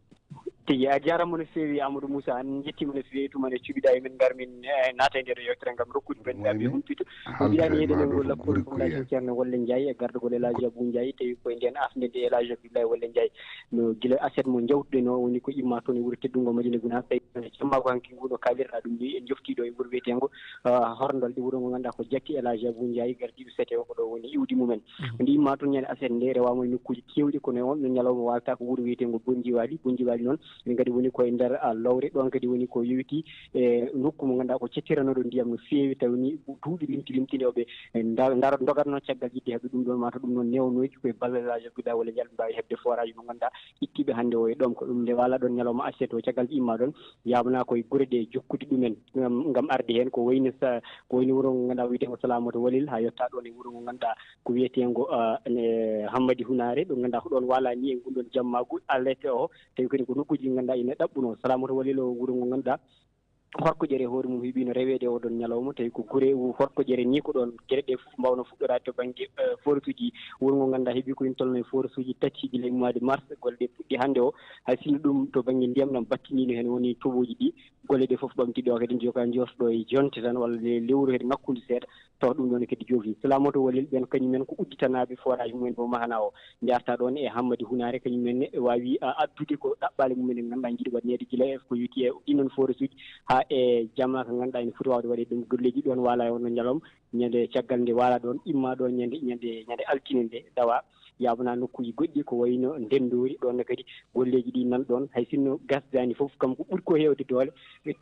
Tigi, a jaaraama no feewi Amadou Moussa, an njettiima no feewi tuma nde cuɓiɗa e men, ngar min naata e ndeɗo yewtere ngam rokkude banndiraaɓe humpito. Ko mbiɗani heɗen e ngol lappol fondation Ceerno Wolle Ndiaye e gardagol Elhadji Abou Ndiaye, tawi koye nden afde nde Elhadji Abdoulaye Wolle Ndiaye no gila aset mo jawtuɗen o woni ko imma toon e wuro teddungo Madina Gounass, tawi jamma ko hanki ngu no kaalirɗa ɗum ni en joftiɗo e wuro wiyetengo Horndolde, wuro ngo ngannduɗaa ko jatti Elhadji Abou Ndiaye, gardiiɗo C T O ko ɗo woni iwdi mumen. Nde imma toon ñande aset nde rewama e nokkuuji kewɗi, kono e on ɗon ñalawma waalata ko wuro wiyetengo Bondiwali. Bondiwali noon ene kadi woni koye nder lowre, ɗon kadi woni ko yowiti e nokku mo ngannduɗaa ko cettiranoɗo ndiyam no feewi, tawi ni duuɓi limti limti nde oɓe ndar dogatno caggal yidde heɓde ɗum ɗon, mataw ɗum noon newnoyki koye ballal Elhadji Abdoulaye Wolle Ndiaye ɓe mbaawi heɓde forage mo ngannduɗaa ittiɓe hannde o e ɗomka. Ɗum nde waala ɗon ñalawma aset o, caggal imma ɗon yabana koye gure ɗe jokkude ɗumen ngam arde heen, ko wayno sa ko wayno wuro ngo ngannduɗaa wiyetee ko Salamoto Walil, haa yettaa ɗoon e wuro ngo ngannduɗaa ko wiyeteengo Hammadi Hunaare, ɗo ngannduɗaa ko ɗoon waalani e ngun ɗon jammaagu alerte o, tawi kadi ko nokkuuji ɗi ngannduɗaa ina ɗaɓɓunoo. Salamoto Walil o wuro ngo ngannduɗaa horko ƴere hoore mum heɓino reweede oo ɗoon ñalawma, tawi ko gure horko ƴere ni ko ɗoon geɗe ɗe fof mbawno fuɗɗoraade to bannge forsuuji. Wuro ngo ngannduɗaa heɓi ko ina tolno e forsuuji tati gila e mois de mars, golle ɗe puɗɗi hannde o, hay sinno ɗum to bannge ndiyam ɗam battinino heen woni toɓooji ɗi. Golle ɗe fof ɓamti ɗo kadi joka jortoɗo e jonte tan walla le- lewru kadi ŋakkundi seeɗa, tawa ɗum ɗon kadi joofi. Salamoto Walil ɓen kañumen ko udditanaaɓe forage mumen mo Mahana o, njarta ɗon e Hammadi Hunaare, kañumen ne ɓe waawi a- addude ko ɗaɓɓaale mumen ɗe ngannduɗaa njiɗi waɗaneede gila e ko yowiti e ɗin ɗon forage uji haa e jamaa ka ngannduɗaa ene foti waawde waɗeede ɗum golleeji ɗon waala e on ñalawma. Ñande caggal nde waala ɗon, imma ɗo ñande ñande ñande altine nde dawa, yabana nokkuuji goɗɗi ko wayno Ndenndoori, ɗon ne kadi golleeji ɗi nan ɗon, hay sinno gasdaani fof, kam ko ɓuri ko heewde doole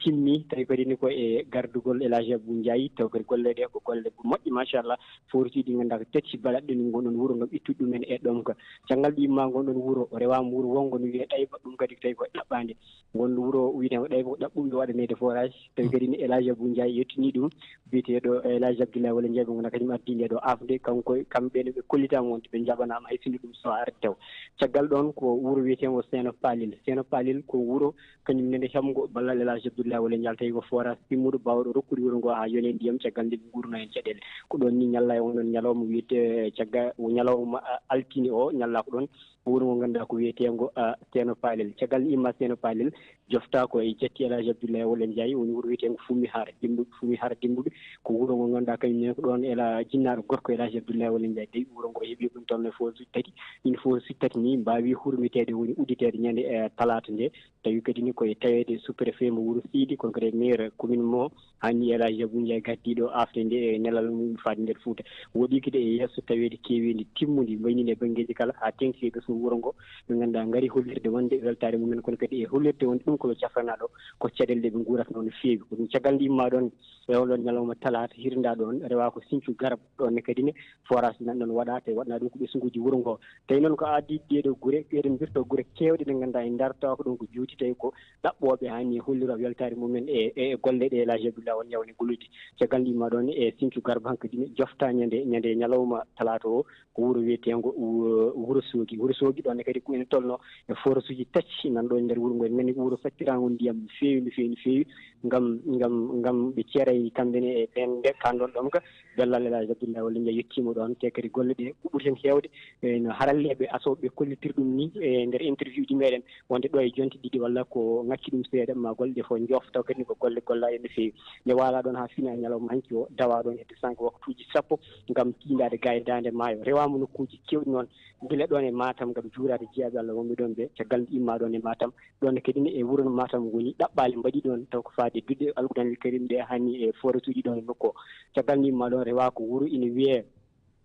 timmi, tawi kadi ni ko e gardugol Elhadji Abou Ndiaye, taw kadi golle ɗe ko golle moƴƴe machallah, forage uji ɗi ngannduɗaa ko tati baɗaɗe ɗum ngon ɗon wuro ngam ittude ɗumen e ɗomka. Caggal ɗi imma ngon ɗon wuro o rewama wuro wongo no wiyee Ɗayba, ɗum kadi tawi ko ɗaɓɓaande. Ngon wuro wiyetee ko Ɗayba ko ɗaɓɓuɓe waɗaneede forage, tawi kadi ni Elhadji Abou Ndiaye yettini ɗum biyeteeɗo Elhadji Abdoulaye Wolle Ndiaye mo ngannduɗaa kañum addi nde ɗo afde, kanko kamɓe ne ɓe kollitaama wonde ɓe njaɓanaama. hay sinno ɗum so arde taw. Caggal ɗoon ko wuro wiyeteengo Seeno Palel. Seeno Palel ko wuro kañum nene heɓngo ballal El Hadj Abdoulaye Wole Ndiaye, tawi ko forage timmuɗo baawɗo rokkude wuro ngo haa yone ndiyam, caggal nde ɓe nguurno heen caɗeele. Ko ɗoon ni ñalla e on ɗoon ñalawma wiyete, caggal o ñalawma, a, altine o ñalla ko ɗoon wuro ngo ngannduɗaa ko wiyeteengo, a, Seeno Palel. Caggal nde imma Seeno Palel, jofta ko e jatti El Hadj Abdoulaye Wole Ndiaye, woni wuro wiyeteengo Fummi Hara Dimbuɓe. Fummi Hara Dimbuɓe ko wuro ngo ngannduɗaa kañum ne ko ɗoon ela jinnaaɗo gorko El Hadj Abdoulaye Wole Ndiaye. Tawi wuro ngo heɓi ko tolno e forage uji tati. Ɗin forage uji tati ni mbaawi hurmiteede, woni udditeede ñande, e, talaata nde. Tawi kadi ni ko e taweede sous-préfet mo Wuro Siidi, kono kadi e maire commune mo Hani El Hadj Abou Ndiaye gaddiiɗo afde nde e nelal mum faade nder Fouta. Woɗɗi kadi e yeeso taweede keeweendi timmundi mbayniindi e banngeeji kala, haa teeŋti e ɓesngu wuro ngo, ɓe ngannduɗaa ngari hollirde wonde weltaare mumen, kono kadi e hollirde wonde ɗum ko ɓe cafranaa ɗo, ko caɗeele ɗe ɓe nguurata no feewi. Ko ɗum caggal nde imma ɗoon e on ɗoon ñalawma talaata hirnda ɗoon, rewa ko Sinthiou Garba, ɗoon ne kadi ne forage nan ɗoon waɗa, tawi waɗna ɗum ko ɓesnguuji wuro ngo. Tawi noon ko adii ɗee ɗoo gure, eɗen mbirtoo gure keewɗe ɗe ngannduɗaa en ndartaaka ɗoon ko juuti, tawi ko ɗaɓɓooɓe hani hollira weltaare mumen e, e, e golle ɗe El Hadj Abdoulaye Wole Ndiaye woni gollude. Caggal nde imma ɗoon e Sinthiou Garba hankadi ne jofta ñande, ñande ñalawma talaata o ko wuro wiyeteengo Wu-, Wuro Soogi. Wuro Soogi ɗoon ne kadi ko ene tolno e forage uji tati nan ɗo e nder wuro ngo. En nani ko wuro sakkiraango ndiyam no feewi, no feewi, no feewi. Ngam, ngam, ngam ɓe ceeray kamɓe ne e ɓen nde kan ɗoon ɗoon ka ballal El Hadj Abdoulaye Wole Ndiaye yettiima ɗoon. Te kadi golle ɗe ko ɓuri heen heewde e no haralleeɓe asooɓe ɓe kollitir ɗum ni e nder interview ji meɗen, wonde ɗo e jonte ɗiɗi walla ko ŋakki ɗum seeɗa, ma golle ɗe fof njoof, taw kadi ko golle gollaaɗe no feewi. Nde waala ɗoon haa fina e ñalawma hanki o, dawa ɗoon hedde sank waktuuji sappo ngam tiindaade ga e daande maayo. Rewaama nokkuuji keewɗi noon, gila ɗoon e Matam ngam juuraade jiyaaɓe Allah wonɓe ɗoon ɓe, caggal nde imma ɗoon e Matam. Ɗoon kadi ne e wuro Matam woni ɗaɓɓaale mbaɗi ɗoon, taw ko faade duɗe Alqur'aanil Karim ɗe hani e forage uji ɗoon e nokku o. Caggal nde imma ɗoon rewa ko wuro ina wiyee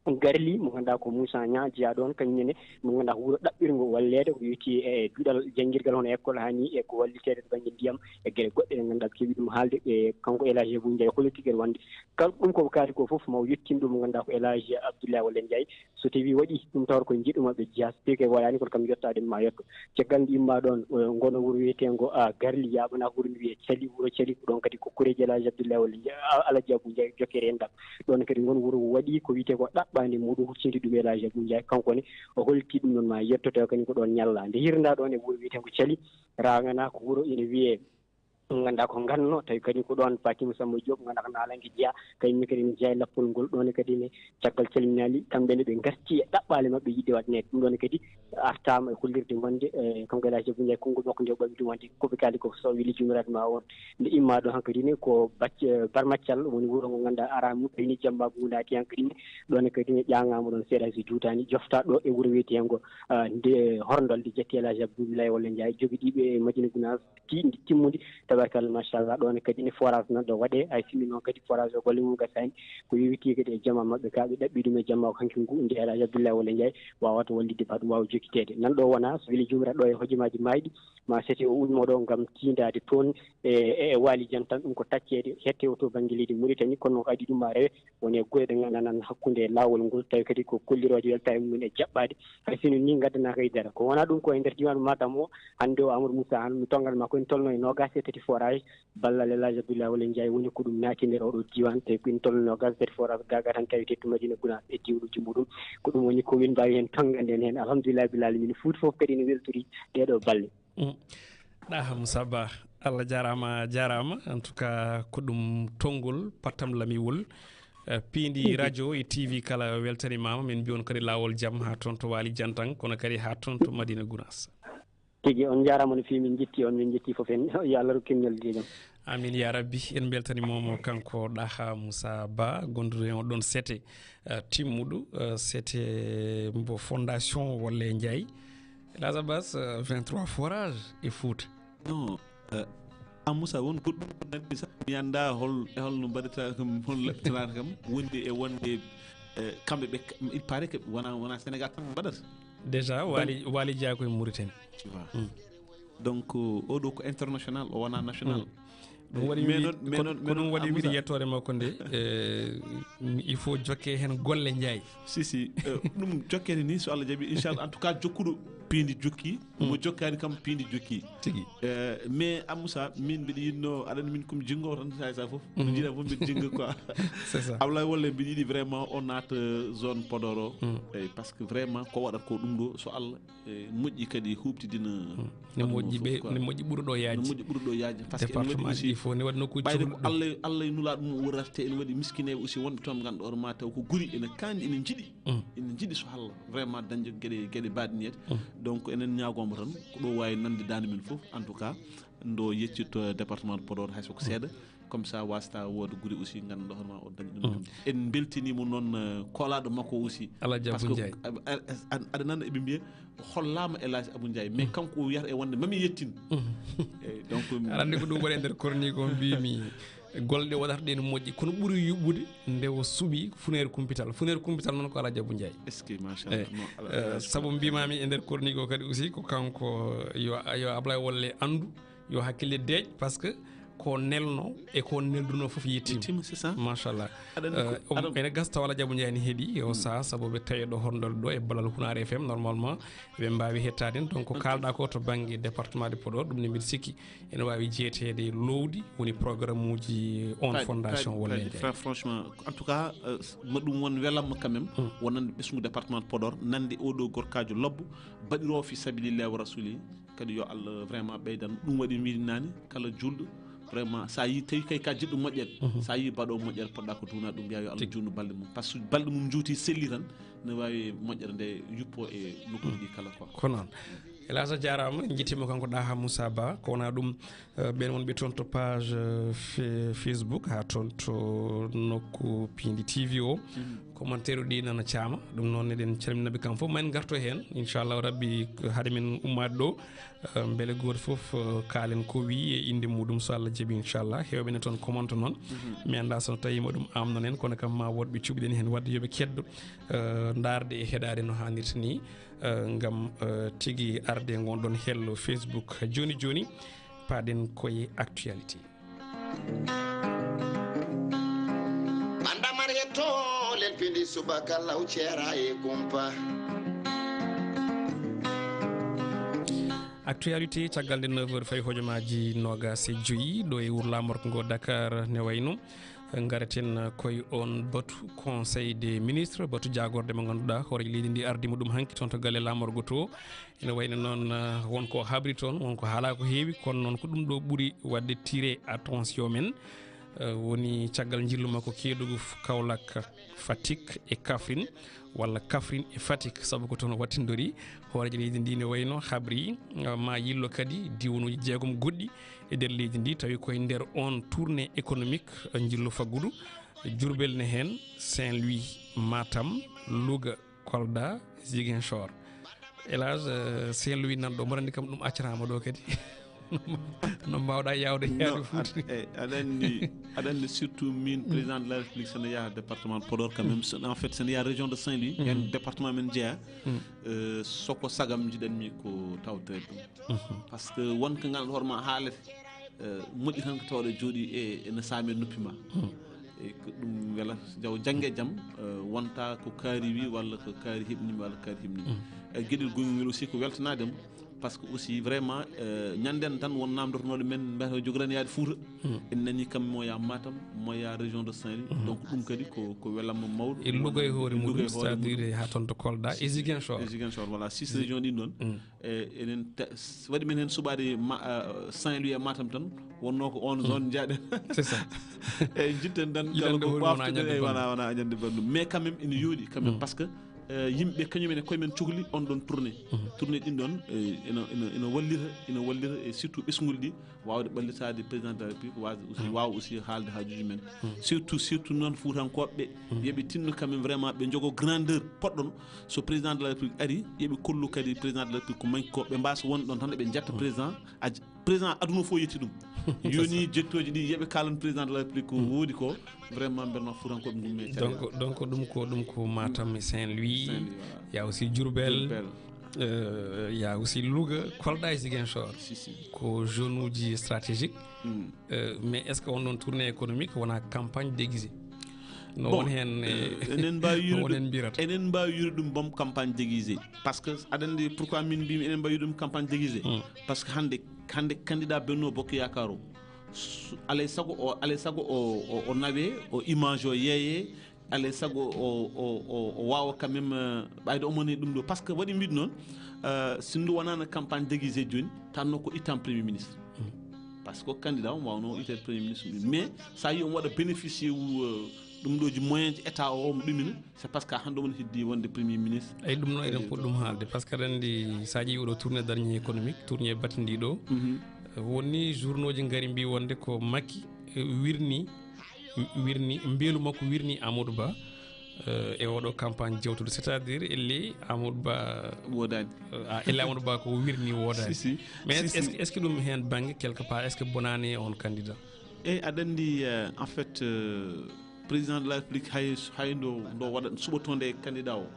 Garli, mo ngannduɗaa ko Moussa Niang jeyaa ɗoon, kañum nene mo ngannduɗaa ko wuro ɗaɓɓirngo walleede, ko yowiti e duɗal janngirgal hono école hani e ko walliteede to bannge ndiyam e geɗe goɗɗe ɗe ngannduɗaa keewi ɗum haalde. E kanko El Hadj Abou Ndiaye hollitii kadi wonde kala ɗum ko kaali ko fof ma o yettin ɗum mo ngannduɗaa ko El Hadj Abdoulaye Wole Ndiaye. So tawi waɗi ɗum tawata ko njiɗu maɓɓe jeyaa, so tawi kay waɗaani kono kam yettaade ma yetto. Caggal nde imma ɗoon, eh, ngono wuro wiyeteengo, ah, Garli, yaaɓana ko wuro nde wiyee Cali, wuro Cali ko ɗoon kadi ko kureeji El Hadj Abdoulaye Wole Ndiaye, ah, Alhaji Abou Ndiaye jokkere en ɗam. Ɗoon kadi ngoon wuro waɗi ko wiyetee ko ɗaɓɓaande muɗum huccinde ɗum e El Hadj Abou Ndiaye, kanko ne o hollitii ɗum noon ma yetto taw kadi ko ɗoon ñalla. Nde hirnda ɗoon e wuro wiyeteengo Cali, rangana ko wuro ina wiyee ngannduɗaa ko Nganno, tawi kadi ko ɗoon Fatima Samba Diop, ngannduɗaa ko naalaange jeyaa, kañum ne kadi ne jeyaa e lappol ngol. Ɗoon ne kadi ne caggal calminaali, kamɓe ne ɓe ngarti e ɗaɓɓaale maɓɓe yiɗde waɗaneede. Ɗum ɗoon ne kadi artaama e hollirde wonde, eh, kanko El Hadj Abou Ndiaye, konngol makko nde o ɓamti wonde ko ɓe kaali ko so weli jumiraade ma on. Nde imma ɗo hankadi ne ko bacc-, eh, Barmaccal woni wuro ngo ngannduɗaa ara mum, ɓeyni jamma ngundaaki hankadi ne. Ɗoon ne kadi ne ƴaŋaama ɗoon seeɗa so juutaani, jofta ɗo e wuro wiyeteengo, ah, nde Horndolde, jetti El Hadj Abdoulaye Wole Ndiaye, jogiiɗo ɓe e Madina Gounass. Ti-, ndi timmundi, tabarkalla, machallah. Ɗoon kadi ne forage nan ɗo waɗee, hay sinno noon kadi forage o golle mum gasaani, ko yowiti kadi e jama maɓɓe ka, ɓe ɗaɓɓi ɗum e jama o hanki ngu, nde El Hadj Abdoulaye Wole Ndiaye wawata wallitde ma ɗum waawa jokkiteede. Nan ɗo wona, so weli jumira ɗo e hojomaaji maayɗi, ma sete o ummo ɗo ngam tiindaade toon e, e, e Waali Jantan, ɗum ko tacceede, hette o to bannge leydi Mauritanie, kono noon ko adii ɗum ma rewe, woni e gure ɗe ngannduɗaa nan hakkunde e laawol ngol, tawi kadi ko kollirooje weltaare mum e jaɓɓaade, hay sinno ni ngaddanaaka e dara. Ko wona ɗum ko e nder diiwaan Matam o, hannde o Amadou Moussa Anne, mi tonngat ma ko en tolno e noogaas e tati forage, ballal El Hadj Abdoulaye Wole Ndiaye woni ko ɗum naati nder oɗo diiwaan, tawi ko en tolno noogaas e tati forage gaga tan tawi tetti Madina Gounass e diwluji muɗum. Ko ɗum woni ko min mbaawi heen tonngande en heen. Alhamdulillah bil alamin, Fuuta fof kadi ne weltori ɗeeɗo balle. Mm. Ɗaha Moussa Ba, Allah jaaraama, a jaaraama. En tout cas, ko ɗum tonngol pattam lamiwol. Eh, piindi radio e T V kala weltanimaama. Min mbiyon kadi laawol jam haa toon to Waali Jantan, kono kadi haa toon to Madina Gounass. Tigi, on njaaraama no feewi, min njetti on, min njetti fof en. Yo Allah rokku en ñallude jam. Amin ya rabbi. En mbeltaniima mo kanko Ɗaha Moussa Ba, gonduɗo e on ɗon sete, eh, timmuɗo, eh, sete mbo Fondation Wole Ndiaye. Las Abbas, eh, vingt-trois forage e Fouta. Non, eh, a Moussa, won goɗɗum ko natti sax, mi annda hol, e holno mbaɗata kam, hol laɓɓitanata kam, wondi e wonde, eh, kamɓe ɓe, il paraît que wona, wona Sénégal tan mbaɗata. Déjà, donc, Waali, Waali jeyaa ko e Mauritanie. Tu vois. Mm. Donc, euh, oɗo ko international, o wona national. Mm. Ɗum waɗi mais wiide, noon, mais ko, noon, ko mais ɗum noon, waɗi wiide Amoussa, yettoore makko nde, eh, il faut jokke heen golle Ndiaye. Si, si, eh, ɗum jokkete ni, so Allah jaɓi, inchallah. En tout cas, jokkuɗo Piindi jokki, mo jokkaani kam piindi jokki. Tigi. Eh, mais Amoussa, min mbiɗa yiɗno, aɗa anndi min comme jingo tan, saa saa fof. Ko jiɗa fof mbiɗa jinga quoi. C'est ça. Ablaye Wolle, mbiɗa yiɗi vraiment o naata zone Podor o. Eyyi, parce que vraiment ko waɗata ko ɗum ɗo, so Allah, eh, moƴƴi kadi huuɓtidina. Ne moƴƴi ɓe, ne moƴƴi ɓuruɗo yaaji. Ne moƴƴi ɓuruɗo yaaji, parce que ene waɗi aussi, fof ne waɗi nokkuuji ɓayde ko cukalɗi ɗum. Allah, Allah e nulaaɗo mum o wurrata, te ene waɗi miskineeɓe aussi wonɓe toon, ngannduɗaa hoore ma taw ko guri ene kaandi, ene njiɗi. Ene njiɗi so Allah vraiment dañde geɗe, geɗe mbaɗaniyeede. Donc enen ñaagooma tan ko ɗo waawi nande daande men fof, en tout cas ndo yeccitto département de Podor hay soko seeɗa. Comme ça wasata wooda guri aussi ngannduɗaa hoore ma o dañi ɗum. En mbeltiniima noon, eh, koolaaɗo makko aussi. Alhaji Abou Ndiaye. Parce que a- a- a- aɗa nana eɓe mbiya hollaama El Hadj Abou Ndiaye, mais kanko o wiyata e wonde mami yettin. Eyyi, donc aɗa anndi ko ɗum waɗi e nder korni ko mbimi. Golle ɗe waɗata ɗe no moƴƴi, kono ɓuri yuɓɓude nde o suɓi Funeere Kumpital. Funeere Kumpital noon ko Alhaji Abou Ndiaye. Est-ce que, machallah. Eyyi. Non, ala- Eh, ala- sabu mbimami e nder korni ko kadi aussi ko kanko yo, yo Ablaye Wolle anndu, yo hakkille deeƴ, parce que ko nelno e ko nelduno fof yettima. Yettima, c'est ça. Machallah. Aɗa anndi ko- Eh, o- aɗa- ene gasa taw Alhaji Abou Ndiaye ne heeɗi o saha, sabu ɓe tawi ɗo horndol ɗo e ballal Hunaare F M, normalement ɓe mbaawi hettaade en. Donc ko kaalɗa ko to bannge département de Podor, ɗum ne mbiɗa sikki ene waawi jeeteede lowdi woni programme uji on. Paaɗi, fondation paaɗi, Wolle paaɗi. Fra- franchement, en tout cas, euh, ma ɗum won welamma quand même, wonande ɓesngu département de Podor, nande oɗo gorkaajo lobbo baɗiroo fi sabilillahi wa rasuli. Kadi yo Allah vraiment ɓeydan ɗum. Waɗi wiide naane, kala julɗo vraiment sa yi tawi kay ka jiɗɗo moƴƴere, sa yi baɗo moƴƴere, poɗɗa ko duuna ɗum, mbiya yo Allah juutnu balɗe mum, parce que balɗe mum juuti selli tan ne waawi moƴƴere nde yuppo e nokkuuji ɗi kala quoi. Ko noon. Elhadj a jaaraama, en njettiima kanko Ɗaha Moussa Ba, ko wonaa ɗum, eh, ɓeen wonɓe toon to page, eh, fe- Facebook, haa toon to nokku Piindi T V o. Commentaire uji ɗi nana caama, ɗum noon eɗen calmina ɓe kam fof, ma en ngarto heen, inchallahu rabbi, hade men ummaade ɗo, eh, mbele gooto fof, eh, kaalen ko wiyi e innde muɗum, so Allah jaɓi, inchallah. Heewɓe ne toon commente noon. Mi anndaa so tawi mo ɗum amno nen, kono kam ma woɗɓe cuɓiɗen heen, wadde yo ɓe keddo, eh, ndaarde e heɗaade no haanirta ni, eh, ngam, eh, tigi arde ngon ɗon hello Facebook. Jooni jooni, paaɗen koye actualité. Ɓanda Marietto, lelpindi subaka law ceera e kumpa. Actualité, caggal nde neuf heures fayi hojomaaji noogaas e joyi, ɗo e wuro laamorgo ngo Dakar ne wayno. Ngaraten koye on batu Conseil des ministres, batu jaagorde mo ngannduɗaa hooreejo leydi ndi ardii mo ɗum hanki toon to galle laamorgo to. Ene wayno noon, eh, won ko habri toon, won ko haalaa ko heewi, kono noon ko ɗum ɗo ɓuri waɗde tiré attention men. Eh, woni caggal njillu makko Kédougou, Kaolack, Fatick e Kaffrine, walla Kaffrine e Fatick, sabu ko toon o wattindori hooreejo leydi ndi. Ne wayno habri, eh, ma yillo kadi diiwanuuji jeegom goɗɗi e nder leydi ndi, tawi koye nder on tournée économique, eh, njillu faggudu. Diourbel ne heen, Saint-Louis, Matam, Louga, Kolda, Ziguinchor. Elhadj, eh, Saint-Louis nan ɗo, mboɗo anndi kam ɗum accataama ɗo kadi. No mbawɗa yawde yaade Fouta. Aɗa anndi, aɗa anndi surtout min, président de la République, so ne yaha département de Podor quand même, so- en fait, so ne yaha région de Saint-Louis, heen département men jeeya, eh, soko sagam jiɗanmi ko tawtoreede ɗum. Parce que won ko ngal hoore ma haalete, eh, moƴƴi tan ko tawde jooɗi e, ene saami e noppi ma. E ko ɗum wela jaw jannge jam, eh, wonta ko kaari wi walla ko kaari heɓnimi walla kaari heɓnimi. E geɗel gongel ngel aussi ko weltanaade mo, parce que aussi vraiment, eh, ñanden tan won namdotonooɗo men mbiyata o jogoran yaade Fouta. En nani kam mo ya Matam, mo ya région de Saint-Louis. Donc ɗum kadi ko, ko welamma mawɗo. E Louga e hoore muɗum, c'est-à-dire ha toon to Kolda e Ziguinchor. E Ziguinchor, voilà, six régions ɗin ɗon. E enen ta- s- waɗi men heen suɓaade ma- ah, Saint-Louis e Matam tan, wonno ko on zone jaaɗen. C'est ça. Eyyi, jitten tan kala ko baftude, eyyi, wona wona añande banndum, mais quand même ina yooɗi quand même, parce que, eh, yimɓe kañum en e koye men cokli on ɗon tournée. Tournée ɗin ɗon, eh, ina ina ina wallita, ina wallita e surtout ɓesnguuji ɗi, wawde ɓallitaade président de la République, wasde aussi wawa aussi haalde haajuji men. Surtout surtout noon fuutankooɓe ɓe, yoɓe tinno quand même vraiment ɓe jogo grandeur poɗɗon. So président de la République ari, yoɓe kollu kadi président de la République ko manki ko, ɓe mbasa won ɗon tan eɓe jetta président. Président aduna fof yetti ɗum. Yoni jettooji ɗi yoɓe kalan président de la République ko woodi ko, vraiment mbelma fuutankooɓe ngummi e caɗeele. Donc donc ɗum ko ɗum ko Matam e Saint-Louis. Saint-Louis, voilà. Il y a aussi Diourbel. Diourbel. Euh, il y a aussi Louga, Kolda et Ziguinchor. Si, si. Ko zone uji stratégique. Euh, mais est-ce que on ɗon tournée économique wona campagne déguisée? No won heen, eh, enen mbaawi no won wiide heen mbirata. Enen mbaawi wiide ɗum bom campagne déguisée. Parce que aɗa anndi pourquoi min mbimi enen mbaawi wiide ɗum campagne déguisée? Hmm. Parce que hannde, hannde candidat Benno Bokk Yaakaar o, su-, alay sago o, alay sago o, o, o nawee, o image o yeeyee, alay sago o, o, o, o waawa quand même, euh, ɓayde omo ne ɗum ɗo. Parce que waɗi mbiɗ noon, euh, sinno wonano campagne déguisée jooni, tanno ko ittan premier ministre. Hmm. Parce que candidat o waawno ittede premier ministre. Mais so a yi omo waɗa bénéficier wu, euh, ɗum ɗo ji moyen ji état o, omo ɗumina, c'est parce que hannde omo heddi wonde premier ministre. Eyi, ɗum noon eɗen poti ɗum haalde, parce que aɗa anndi so a ƴeewi oɗo tournée dernier économique, tournée battindiiɗo, mhm, woni journaux ji ngari mbi wonde ko Macky, eh, wirni, wirni, mbeelu makko wirni Amadou Ba, eh, e oɗo campagne jewtuɗo, c'est-à-dire elle Amadou Ba. Woodani. Eh, ah, elle Amadou Ba ko wirni woodani. Si, si. Mais si, est-ce, si, est-ce que ɗum heen bannge quelque part, est-ce que bonaani e on candidat? Eyi, aɗa anndi, euh, en fait, euh, président de la République hay, hay ndo, ndo waɗa, suɓotonde e candidat o,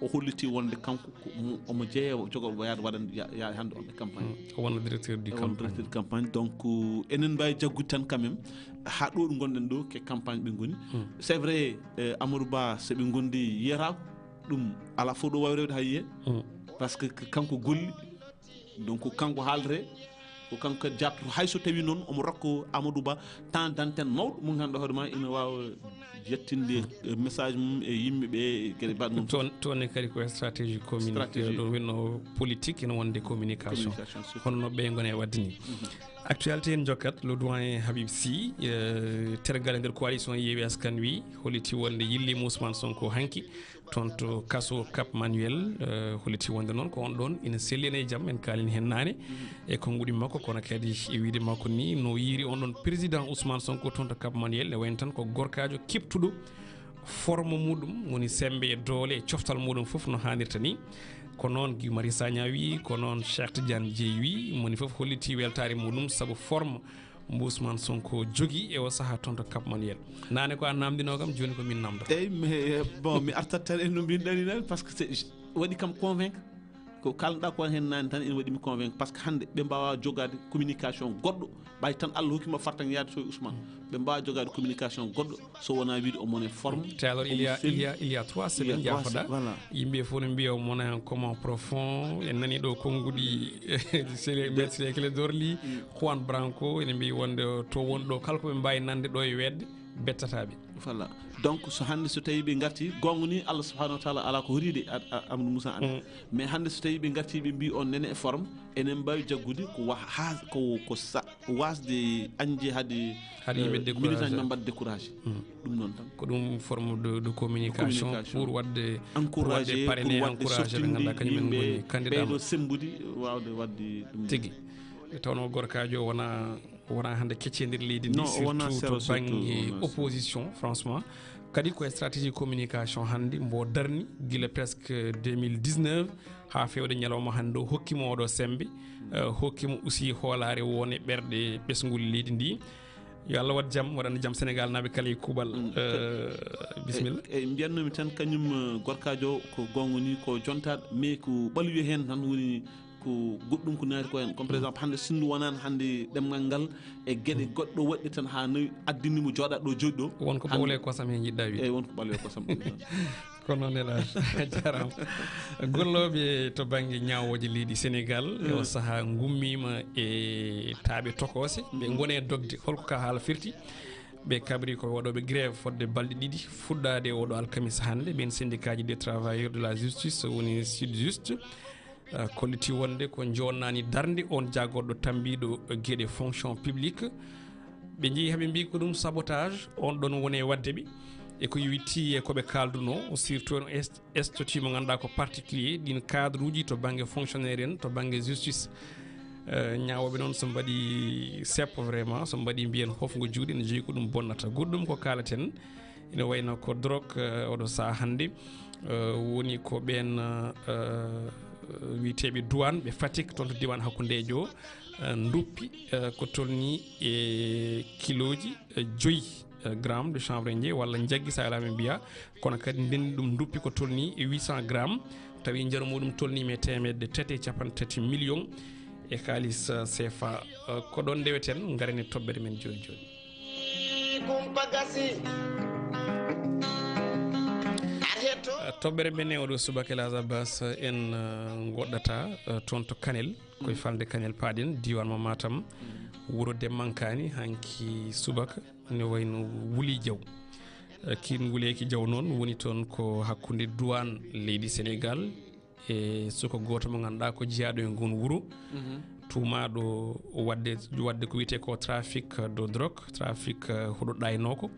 o holliti wonde kanko ko mo-, omo jeeya, o jogo, o yaada waɗan, ya-, ya-, hannde on e campagne. Mm, o wona directeur du campagne. O wona directeur de campagne. Donc, euh, enen mbaawi jaggude tan quand même, haa ɗo ɗo ngonɗen ɗo, ke campagne ɓe ngoni. Mm. C'est vrai, euh, Amadou Ba, so ɓe ngondi yiyataako, ɗum alaa fof ɗo waawi rewde hay yiyee. Mm. Parce que k-, kanko golli, donc, kanko haalre, ko kanko kadi jaabtotoo. Hay so tawii noon omo rokka Amadou Ba temps d'antenne mawɗo mo ngannduɗaa hoore ma ina waawa yettinde, eh, message mum e yimɓe ɓe, e geɗe mbaɗ noon. Toon, toon ne kadi ko stratégie communiqué. Stratégie. Ɗum wonno politique ina wonde communication. Communication, surtout. Hono no ɓe ngoni e waɗde ni. Mhm. Actualité en jokkat, le doyen Habib Sy, eh, tergal e nder coalition Yewwi Askan Wi, holliti wonde yilliima Ousmane Sonko hanki. Toon to kaso Cap Manuel, eh, holliti wonde noon ko on ɗoon ina selli ene e jam, en kaalini heen naane e konnguɗi makko, kono kadi e wiyde makko ni no yiiri on ɗoon président Ousmane Sonko toon to Cap Manuel, ne wayno tan ko gorkaajo keɓtuɗo forme muɗum, woni semmbe e doole e coftal muɗum fof no haanirta ni. Ko noon Guy Marius Sagna wi, ko noon Cheikh Tidiane Dièye wi, moni fof holliti weltaare muɗum sabu forme mbo Ousmane Sonko jogii e o sahaa toon to Cap Manuel. Naane ko a naamndinoo kam, jooni ko min naamndata. Eyi, mais, bon, mi artat tan e no mbinɗani naane, parce que c'est, waɗi kam convaincre. Ko kaalnoɗaa ko heen naane tan ene waɗi mi convaincre, parce que hannde ɓe mbaawaa jogaade communication goɗɗo, ɓay tan Allah hokki ma fartaŋŋe yahde so e Ousmane. Ɓe mbaawaa jogaade communication goɗɗo so wonaa wiide o mone forme. Te alors, il y a, il y a, il y a trois semaines, il y a trois se-, voilà. Yimɓe fof ne mbiya o mona comment profond, en nani ɗo konnguɗi Siré, Maître Ciré Clédor Ly, Juan Branco, ene mbiyi wonde to won ɗo, kala ko ɓe mbawi nande ɗo e wedde, bettata ɓe. Voilà. Donc, so hannde so tawi ɓe ngarti, goonga ni Allah subhanahu wa taala alaa ko horiide a-, a-, Amadou Moussa Anta. Mm. Mais hannde so tawi ɓe ngarti ɓe mbi on nene e forme, enen mbawi jaggude ko wa-, ha, ko, ko sa-, wasde añde hade, hade yimɓe, eh, découragé, militant ji men mbaɗa découragé. Mm. Ɗum noon tan. Ko ɗum forme de, de communication. Communication. Pour waɗde, pour encourager, waɗde parrainer, pour waɗde encourager ɓe softingde ngannduɗaa kañum en yimɓe ngoni candidat ɓeyɗo ma. Sembude, waawde waɗde ɗum. Tigi. E tawno gorkaajo wona, wona hannde kecce e nder leydi ndi, non, o wona surtout zéro, to surtout bannge, o wona opposition, franchement. Kadi ko e stratégie communication hannde mbo darni gila presque deux mille dix-neuf haa fewde ñalawma hannde o, hokkimo oɗo sembe, eh, hokkimo aussi hoolaare wone ɓerɗe ɓesngol leydi ndi. Yo Allah waɗ jam, waɗana jam Senegal naaɓe kala e kuuɓal. Mm. Eh, bisimilla. E, e mbiyatnoomi tan kañum, eh, gorkaajo ko goonga ni ko jontaaɗo, mais ko ɓalwi heen tan woni ko goɗɗum ko naati ko heen. Comme par exemple hannde sinno wonaano hannde ɗemngal ngal e geɗe goɗɗo waɗɗe tan haa nawi addini mo jooɗaade ɗo jooɗi ɗo. Won ko hannde ɓawle kosam heen njiɗɗaa wiide. Eyi, won ko ɓawle kosam ɗum tan. Ko noon, El Hadj, a jaaraama. Gollooɓe to bannge ñaawooje leydi Senegal, e oo sahaa ngummiima e taaɓe tokoose, ɓe ngoni e dogde. Holko ka haala firti? Ɓe kabri ko waɗooɓe grève fodde balɗe ɗiɗi, fuɗɗaade e ooɗo alkamisa hannde. Ɓeen syndicat ji des travailleurs de la justice, woni Sytjust, eh, kolliti wonde ko jonnani darnde on jaagorɗo tambiiɗo geɗe fonction publique. Ɓe njehi haa ɓe mbii ko ɗum sabotage, on ɗon woni e waɗde ɓe. E ko yowiti e ko ɓe kaaldunoo, surtout on est-, statut mo ngannduɗaa ko particulier, ɗin cadre uji to bannge fonctionnaire en, to bannge justice. Eh, ñaawooɓe noon so mbaɗi seppo vraiment, so mbaɗi mbiyen hofngo juuɗe, ne jeyi ko ɗum bonnata. Goɗɗum ko kaalaten, ene wayno ko drogue, eh, oɗo sahaa hannde, eh, woni ko ɓeen, eh, wiyeteeɓe douane ɓe Fatick, toon to diiwaan hakkundeejo, eh, nduppi, eh, ko tolni e kilooji, eh, joyi, eh, gramme de chanvre indien, walla njaggi so a alaa min mbiya, kono kadi ndenndi ɗum nduppi ko tolni e huit cents grammes, tawi njaru muɗum tolniima e teemedde tati e capanɗe tati million e kaalis, eh, C F A. Eh, ko ɗoon ndeweten, ngaren e toɓɓere men jooni jooni. Kumpa gasi. Toɓɓere men e oɗo subaka, El Hadj Abbas, en, eh, ngoɗɗata, eh, toon to Kanel, koye falnde Kanel paaɗen, diiwaan mo Matam, wuro Demmankaani, hanki subaka, ne wayno Wuli Jaw. Eh, kiin Wuleeki Jaw noon woni toon ko hakkunde duwaan leydi Senegaal e suka gooto mo ngannduɗaa ko jeyaaɗo e nguun wuro, tuumaaɗo waɗde, waɗde ko wiyetee ko trafic de drogue, trafic, eh, huɗo ɗaynoo ko.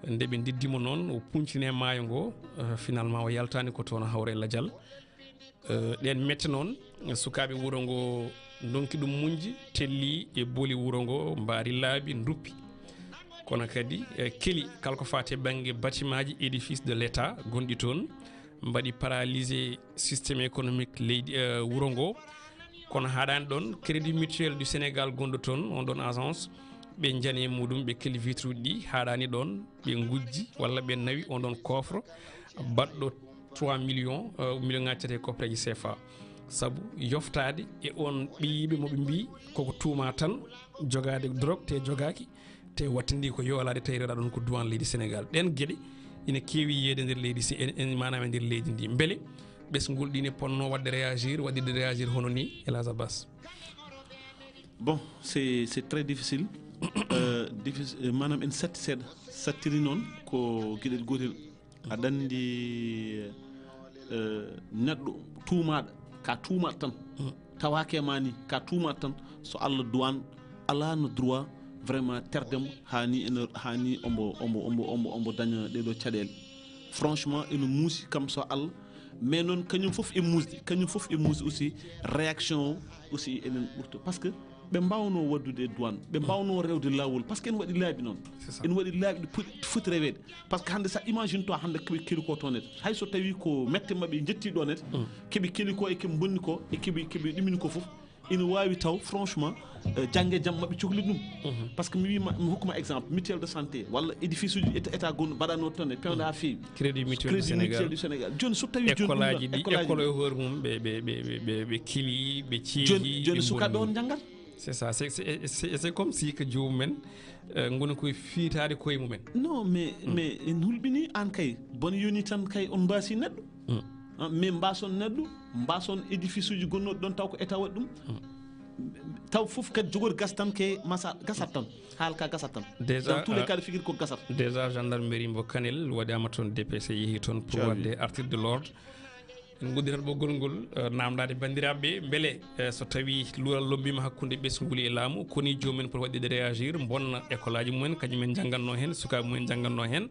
Nde ɓe ndeddi mo noon, o puncine maayo ngo, eh, finalement o yaltaani ko toon, o hawra e lajal. Eh, ɗeen mette noon, sukaaɓe wuro ngo ndonki ɗum muñji, telli e booli wuro ngo, mbaari laabi, nduppi. Kono kadi, eh, keli kala ko faati e bannge bâtiments ji, édifices de l'État gonɗi toon, mbaɗi paralysé système économique leydi, eh, wuro ngo. Kono haaɗaani ɗoon, Crédit Mutuel du Sénégal gonɗo toon, on ɗoon agence, ɓe njani e muɗum, ɓe keli vitre uji ɗi, haaɗaani ɗoon, ɓe ngujji walla ɓe nawi on ɗoon coffre baɗɗo trois millions, euh, million ŋaaji tati e koppareeji C F A. Sabu yoftaade e on ɓiyiiɓe mo ɓe mbii koko tuumaa tan jogaade drogue, te jogaaki, te wattindi ko yoolaade, tawi rewɗa ɗon ko duwaan leydi Senegaal. Ɗeen geɗe ina keewi yiyeede nder leydi, si en, en, maanaam e nder leydi ndi. Mbele ɓesngol ɗi ne potnoo waɗde réagir, waɗirde réagir hono ni, El Hadj Abbas? Bon, c'est, c'est très difficile. Euh, diffici-, euh, maanaam en satti seeɗa. Sattiri noon ko geɗel gootel. Aɗa anndi, eh, neɗɗo tuumaaɗo, ka tuumaɗo tan, tawaake ma ni, ka tuumaɗo tan, so Allah duwaan, alaa no droit vraiment terdemo haa ni ene, haa ni ombo, ombo, ombo, ombo, ombo daña ɗeɗo caɗeele. Franchement, ene muusi kam so Allah, mais noon kañum fof e muusde, kañum fof e muusde aussi, réaction o aussi enen ɓurta. Parce que ɓe mbaawnoo waɗdude e douane, ɓe mbaawnoo rewde laawol, parce que ene waɗi laabi noon. C'est ça. Ene waɗi laabi ɗi poti, foti reweede. Parce que hannde, so a imagine toi, hannde ko ɓe keli ko toon ete. Hay so tawii ko mette maɓɓe njetti ɗoon ete, ke ɓe keli ko e ke ɓe mbonni ko e ke ɓe, ke ɓe ɗumini ko fof, ina waawi taw, franchement, eh, jannge jam maɓɓe cokli ɗum. Parce que mi wii ma, mi hokku ma exemple, mutuelle de santé, walla édifice uji éta-, état gonno mbaɗanoo toon e pewnde haa feewi. Crédit Mutuel du Crédit Mutuel Sénégal. Du Sénégal. Jooni so tawii École jooni aji ɗum ɗi, école aji école ɗi. E hoore mum, ɓe, ɓe, ɓe, ɓe, ɓe kili, ɓe ceeji, jooni, jooni ɓe sukaaɓe mbonni. On njanngat. C'est ça, c'est, c'est, c'est, c'est comme si que joomum en, euh, ngoni koye fiitaade koye mum en. Non, mais, mais en hulɓinii aan kay, bon yoni tan kay on mbaasi neɗɗo. Ah, mais mbaason neɗɗo, mbaason édifice uji gonnooɗi ɗoon taw ko état waɗi ɗum. Taw fof kadi jogori gas tan ke masa, gasat tan. Haala ka gasat tan. Déjà, dans tous les euh, cas de figure ko gasat. Déjà, gendarmerie mbo Kanel waɗaama toon D P C yehi toon pour waɗde artirde l'ordre. En ngoddirat ɓoggol ngol, eh, naamndaade banndiraaɓe ɓe, mbele, eh, so tawii luural lommbiima hakkunde ɓesngu nguli e laamu, koni joomum en poti waɗde réagir, mbonna école aji mum en, kañum en njanngannoo heen, sukaaɓe mum en njanngannoo heen,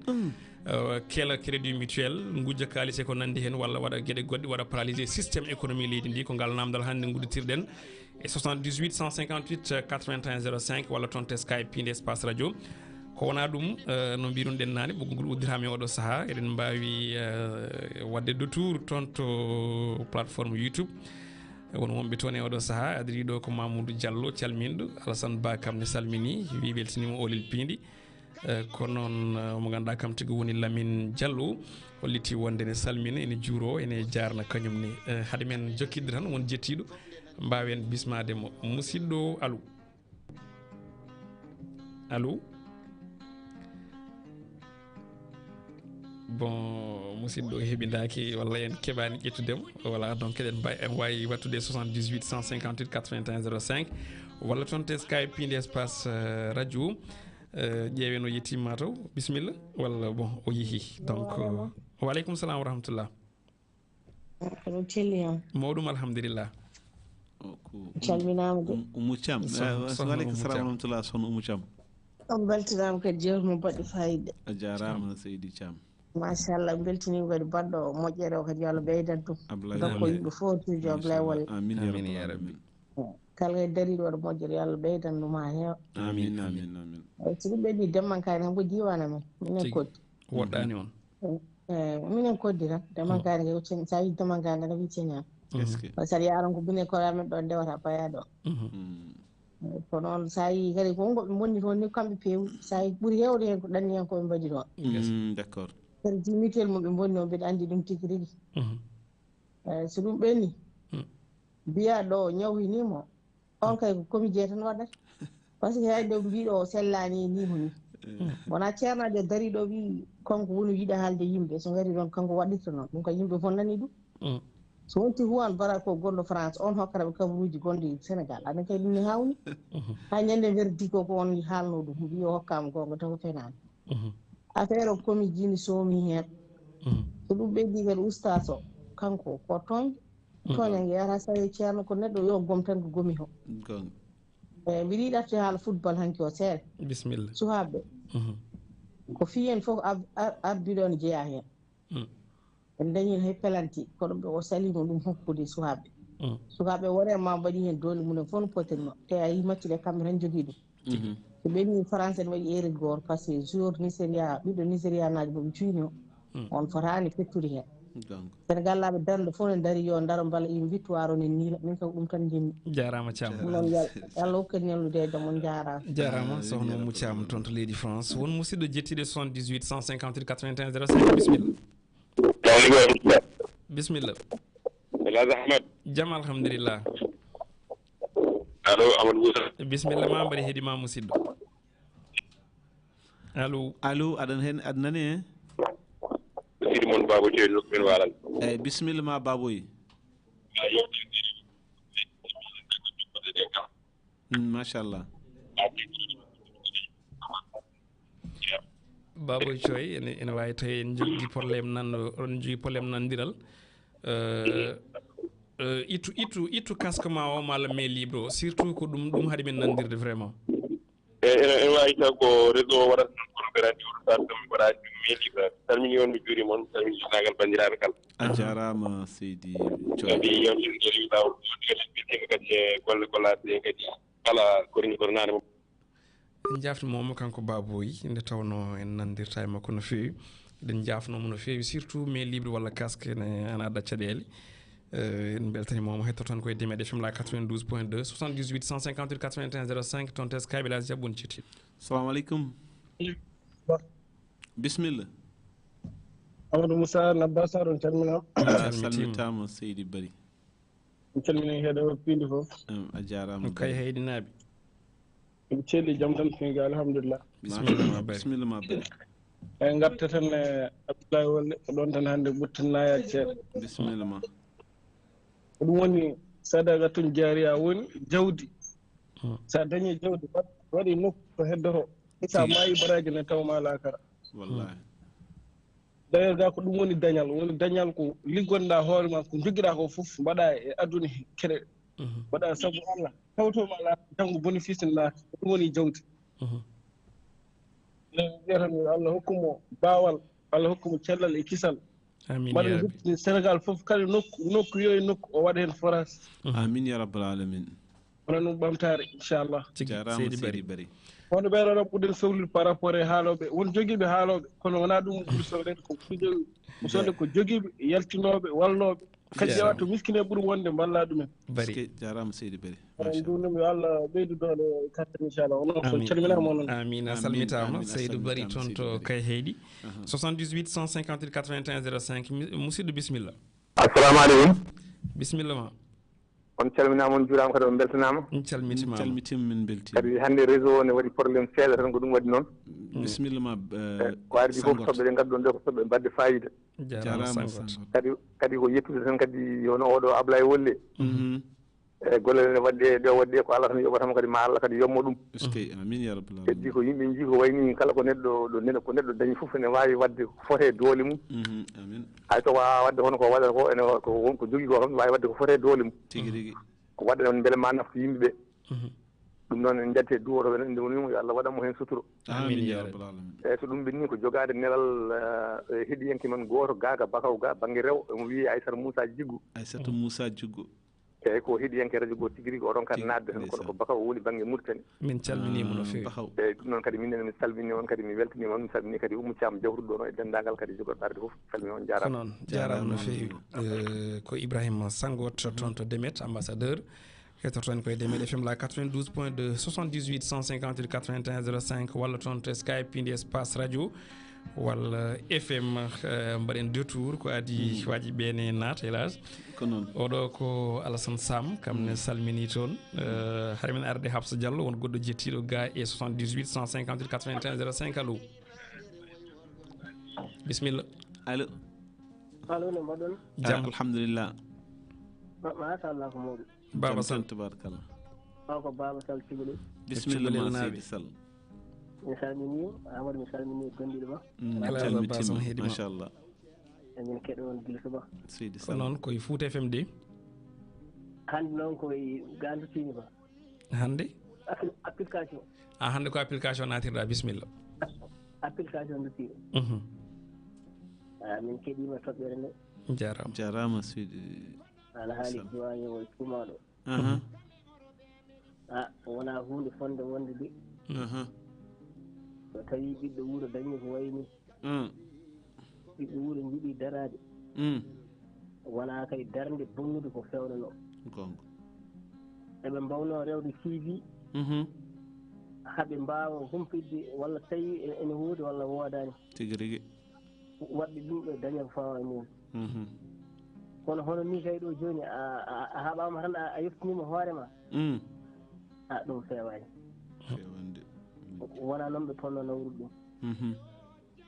eh, keela Crédit Mutuel, ngujja kaalis e ko nanndi heen, walla waɗa geɗe goɗɗe, waɗa paralysé système économie leydi ndi. Ko ngal naamndal hannde ngudditirɗen e soixante-dix-huit cent cinquante-huit quatre-vingt-un zéro cinq walla toon to Skype piindi espace radio. Ko wonaa ɗum, eh, no mbiirunoɗen naane, ɓoggol ngol udditaama e oɗo sahaa. Eɗen mbaawi, eh, waɗde détour toon to plateforme YouTube. Won wonɓe toon e oɗo sahaa. Adii ɗo ko Mamoudou Diallo, calminɗo. Alassane Ba kam ne salminii, wii weltiniima Oolel Piindi. Eh, ko noon, eh, mo ngannduɗaa kam tigi woni Lamine Diallo, hollitii wonde ne salmina, ene juuroo, ene jaarna kañum ne. Eh, hade men jokkitde tan, won jettiiɗo, mbaawen bismaade mo. Musidɗo, allo? Allo? Bon, musidɗo heɓindaaki, walla en keɓaani ƴettude mo. Voilà, donc eɗen mba-, en waawi waɗtude soixante-dix-huit cent cinquante-huit quatre-vingt-un zéro cinq, walla toon to Skype piindi espace, euh, radio. Eh, ƴeewen o yettiima taw. Bisimilla. Walla bon, o yehi. Donc, eh, wa aleykum salam wa rahmatullah. Aɗa selli on? Mawɗum, alhamdulillah. O ko Calminaama de. Um-, Ummu Thiam. Sohna, eh, wa-, sohna wa aleykum Ummu salam wa Thiam. Rahmatullah, sohna Ummu Thiam. On mbeltanaama kadi jewte mo baɗɗe faayiida. A jaaraama, Seydi Thiam. Machallah, mbeltaniima kadi baɗɗo moƴƴere o kadi, yo Allah ɓeydan ɗum. Ablaye Dokko Wale. Yimɓe fof toujours, Ablaye Wale. Amin ya Amin ya rabbal Rabbi. Alamin. Kala e dariiɗo waɗa moƴƴere, yo Allah ɓeydan ɗum haa heewa. Amin, amin, amin. Eyi, so ɗum ɓenni Demmankaani kam ko diiwaan amen. Minen Tigi. Koddi. Woɗɗaani on. Eyi, minen Koddi tan. Demmankaani kay ko ceñ-, so a yii Demmankaani tan ko ceñaan. Est-ce que? Par ce que aɗa yaara ko bine ko amen ɗo ndewata payaa ɗo. Mhm. Mm. Eyi, ko noon so a yii kadi ko wonko ɓe mbonni toon ni kamɓe peewi. So a yii ɓuri heewde heen ko ɗanniyankooɓe mbaɗi toon. Yes. Mm, d'accord. Kadi dignitaire mum ɓe mbonni o mbiɗa anndi ɗum tigi rigi. Mhm. Eyi, so ɗum ɓenni, hmm, mbiyaa ɗo ñawhinii mo, on kay ko comédien tan waɗata. Par ce que hay ɗo mbiɗo o sellaani e nii mo nii. Wona ceernaajo dariiɗo wi kanko woni yiɗa haalde yimɓe, so ngari ɗon kanko waɗirta noon. Ɗum ko yimɓe fof nani ɗum. Mm. So wonti huwan bara ko gonɗo France, on hokkata ɓe kabaruuji gonɗi Sénégal. Aɗa kay ɗum ne hawni. Mhm. Ha ñande verdi ko, ko on haalno ɗum, mbi o hokkaama gonga taw fenaani. Mhm. Affaire o komi jini soomi heen. Mhm. So ɗum ɓeydi kadi ustaas o, kanko ko tooñ. Mhm. Tooña nge yata sawi ceerno ko neɗɗo yo gom tan ko gomi o. Gonga. E mbiɗa yiɗi arti haala football hanki o seeɗa. Bisimilla. Suhaaɓe. Mhm. Ko fiyen fof ab-, ar-, arbiɗo ne jeyaa heen. Mm. En dañi hay pelanti, kono ɓe o salimo ɗum hokkude suhaaɓe. Mm. Suhaaɓe wore ma mbaɗi heen doole mum en fof no potirno. Te a yi match ɗe kamɓe tan jogii ɗum. Mhm. So ɓe ni France en waɗi erreur goto, parce que joueur Nigeria, ɓiɗɗo Nigeria naajo mo ɓe cuynoo, mm, on fotaani fettude heen. Donc. Sénégal laaɓe darnde fof ne dari yo ndaro mbala ina victoire o ne niila, min kam ɗum tan njimmi. Jaaraama Thiam. Ɗum noon yal-, Yalla hokku en ñallude e jam, on jaaraama. Jaaraama, amin, sohna Ummu Thiam toon to leydi France. Won musidɗo jettiiɗo soixante-dix-huit cent cinquante-huit quatre-vingt-un zéro cinq, bisimilla. Salaamaaleykum. Bisimilla. El Hadj Ahmed. Jam, alhamdulillah. Allo, Amadou Moussa. Bisimilla ma, mbaɗi heedi ma, musidɗo. Allo. Allo, aɗa hen, aɗa nani, eh? Sidi mon Baba Thioy, Lukmin Walal. Eyyi, bisimilla ma, Baboy. Mm, machallah. Baboy Thioy, ene, ene waawi tawi en jogii problème nan-, on jogii problème nanndiral. Euh, euh, ittu, ittu, ittu casque ma o, malla mais libre o. Surtout ko ɗum, ɗum haɗi min nanndirde vraiment. E, ene, ene waawi taw ko réseau o waɗata ɗum, kono ɓe radio o sar ɗum waɗa ɗum mais libre. Salmini on, mi juurima on, salmini denndaangal banndiraaɓe kala. A jaaraama, seydi Thioy. Kadi yewtere nde rewi laawol, ɗum kadi ɓe kadi e golle gollaaɗe ɗe kadi kala korni kornaade mo. En njaafniima mo kanko Baboy, nde tawnoo en nanndirta e makko no feewi. Eɗen njaafnoo mo no feewi, surtout mais libre walla casque ne ana adda caɗeele. Eh, en mbeltaniima mo, heɗoto tan ko e Demet F M la quatre-vingt-douze point deux, soixante-dix-huit cent cinquante-huit quatre-vingt-un zéro cinq, toon Teskay, village Diabou, on cetti. Salamu aleykum. Bisimilla. Amadou Moussa Nabba Sarr, on calminaama. A calmitiima. Salmitaama, seydi Bari. On calmini heɗo piindi fof. Em, a jaaraama. Kay Bari. Heydinaaɓe. Eɓe celli jam tan, Senegal, alhamdulillah. Bisimilla ma, Bari. Bisimilla ma, Bari. Eyi, ngarta tan e Abdoulaye Wole, ko ɗoon tan hannde ɓurten naayaade seeɗa. Bisimilla ma. Ko ɗum woni sadaqatun jaariya, woni jawdi. Hmm. So a dañii jawdi, waɗ-, waɗi nokku ko heddoto. So a Tigi. Maayi baraaji ne taw ma laakara. Wallahi. Hmm. D'ailleurs, ga ko ɗum woni dañal. Woni dañal ko liggonɗa hoore ma, ko jogiɗa ko fof, mbaɗa e aduna he kere. Mhm. Mbaɗa sabu Allah. Tawto ma laakara, janngo bénéfice ne laakara. Ko ɗum woni jawdi. Mhm. Eɗen mbiya tan yo Allah hokku mo baawal, Allah hokku mo cellal e kisal. Amin, mbaɗa ya Rabbi. Jokkitde Sénégal fof, kala nokku, nokku yo e nokku, o waɗa heen forage. Mhm. Amin, ya Rabbal Alamin. Wona ɗum ɓamtaare, inchallah. Tigi, jaaraama, seydi Bari. Seydi Bari. Kono ɓeeɗo ɗon ɓurɗen sowlude par rapport e haalooɓe. Won jogiiɓe haalooɓe, kono wonaa ɗum ɓuri sowleede ko ɓuri jogi-, ko sowde ko jogiiɓe, yaltinooɓe, wallooɓe. Kadi jaaraama. Ƴeewa to miskine ɓuri wonde, mballa ɗumen. Bari. Eskey, jaaraama seydi Bari. Eɗen machallah. Nduunoo mi yo Allah ɓeydu doole e kattan, inchallah. Onon fof calminaama, onon. Amin, a salmitaama, amin, a salmitaama, seydi Bari toon to Kayhayɗi. Aha. Soixante-dix-huit cent cinquante-huit quatre-vingt-un zéro cinq, mi-, musidɗo, bisimilla. Assalamu aleykum. Bisimilla ma. On calminaama, on juuraama, kadi on mbeltanaama. On calmitiima. Min calmitiima, min mbeltiima. Kadi hannde réseau o ne waɗi problème seeɗa tan, ko ɗum waɗi noon. Mm. Bisimilla ma, eh, eh, ko ardi fof, Sangot. Toɓɓe ɗe ngadduɗon ɗe ko toɓɓe mbaɗde faayiida. Jaaraama, jaaraama, Sangot. Sangot. Kadi, kadi ko yettude tan kadi, hono oɗo Ablaye Wolle. Mhm. E golle ɗe waɗde, ɗe waɗde ko Allah tan yoɓata mo, kadi ma Allah kadi yoɓmo ɗum. Eskey, amin ya rabbal alamin. Heddi ko yimɓe njii ko wayni kala ko neɗɗo, ɗo neɗɗo, ko neɗɗo dañi fof ene waawi waɗde ko foti e doole mum. Mhm, amin. Hay to waawaa waɗde hono ko waɗata ko, ene wa-, ko won ko jogii ko kam, waawi waɗde ko foti e doole mum. Tigi rigi. Ko waɗde noon mbele ma naftu yimɓe ɓe. Mhm. Ɗum noon en njaɓti e duwotooɓe men, nde woni mo, yo Allah waɗan mo heen suturo. Amin, amin ya ya rabbal alamin. Eeyi, so ɗum ɓenni ko jogaade nelal, eh, e heɗiyanke men gooto, Gaaga Bakaw ga, bannge rewo, omo wiyee Aysata Moussa Jiggo. Aysata Moussa Jiggo. Eeyi, ko heɗiyanke radio goo tigi rigi, oɗon kadi naatde tan, kono ko Bakaw woni bannge Mauritanie. Min calminii mo no feewi. Bakaw. Eeyi, ɗum noon kadi minen min salminii on, kadi mi weltaniima on, mi salminii kadi Oumou Thiam jawruɗo ɗo e denndaangal kadi jogorɗo arde fof, salminii on, jaaraama. Ko noon, jaaraama no feewi. Eh, ko Ibrahima Sangot toon to Demet, ambassadeur. Heɗoto en ko e Demet F M la quatre-vingt-douze point deux, soixante-dix-huit cent cinquante-huit quatre-vingt-un zéro cinq, walla toon to Skype, piindi espace radio. Walla F M, eh, mbaɗen deux tours, ko adi waaji ɓe ne naata, hélas. Ko noon. Oɗo ko Alassane Sam, kam ne salmini toon. Eh, hara min arde Hafsa Diallo, won goɗɗo jettiiɗo ga e soixante-dix-huit cent cinquante-huit quatre-vingt-un zéro cinq. Allo. Bismilla. Allo. Allo, no mbaɗon? Jam. Ah, alhamdulillah. Ma-, machallah, ko mawɗum. Baba Sall. Jam tan, tabarakallah. O ko Baba Sall Cubalel. Bismillah, Cubalel ma naaɓe. Seydi Sall. Mi salmini Amadou, mi salmini gondiɗo ma. Mm, Alhaji calmitima, Abbas on heedi ma. Machallah. Emin keɗo on gila suba. Seydi Ko Sall. Noon ko e Fouta F M de. Hannde noon ko e Gandu Tini ba. Hannde? Appli-, application. Ah, hannde ko application naatirɗa, bismillah. Application ndu tiiɗo. Mhm. Ah, min keɗima toɓɓere nde. Jarama. Jarama, seydi. Alhaali Sall. Duwaye o e sumaɗo. Aha. Ah, wona hunde fonde wonde de. Aha. So tawi ɓiɗɗo wuuro dañi ko wayni. Mm. Ɓiɓɓe wuuro njiɗi daraade. Mm. Wona kay darnde bonnude ko fewnanoo. Goonga. Eɓe mbawnoo rewde C V. Mhm. Haɓe mbaawa humpitde walla tawi e-, ene woodi walla woodaani. Tigi rigi. Waɗde ɗum ɓe daña ko fawa e mum. Mhm. Kono hono ni kay ɗo jooni a, a, a haɓaama tan a, a yettinima hoore ma. Mm. A ɗum fewaani. Fewande. Wona noon ɓe ponno nawrude ɗum. Mhm.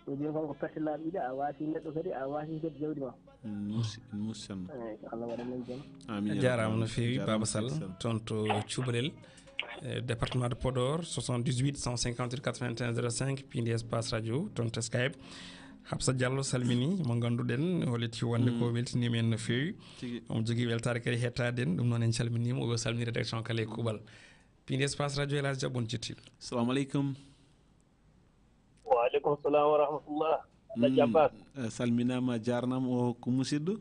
Ɗum jooni kon ko perte laaɓi ɗiɗi, a waasi neɗɗo kadi, a waasi kadi jawdi ma. Musi-, musanna. Eyi, ko Allah waɗa men jam. Amin, ya Jarama rabbal no fewi, alamin. Jarama Baba Sall, seydi Sall. Toon to Cubalel, eh, département de Podor, soixante-dix-huit cent cinquante-huit quatre-vingt-un zéro cinq, piindi espace radio, toon to Skype. Hafsa Diallo salmini, mo ngannduɗen, holliti wonde ko weltiniima en no fewi. Tigi. Omo jogii weltaare kadi hettaade en, ɗum noon en calminiima, o salmini rédaction kala e kuuɓal. Piindi espace radio, El Hadj Diop, on jettiiɗo. Salamu aleykum. Wa aleykum salam wa rahmatullah. Alhaji Abbas. Eh, salminaama, jaarnaama. O ko musidɗo?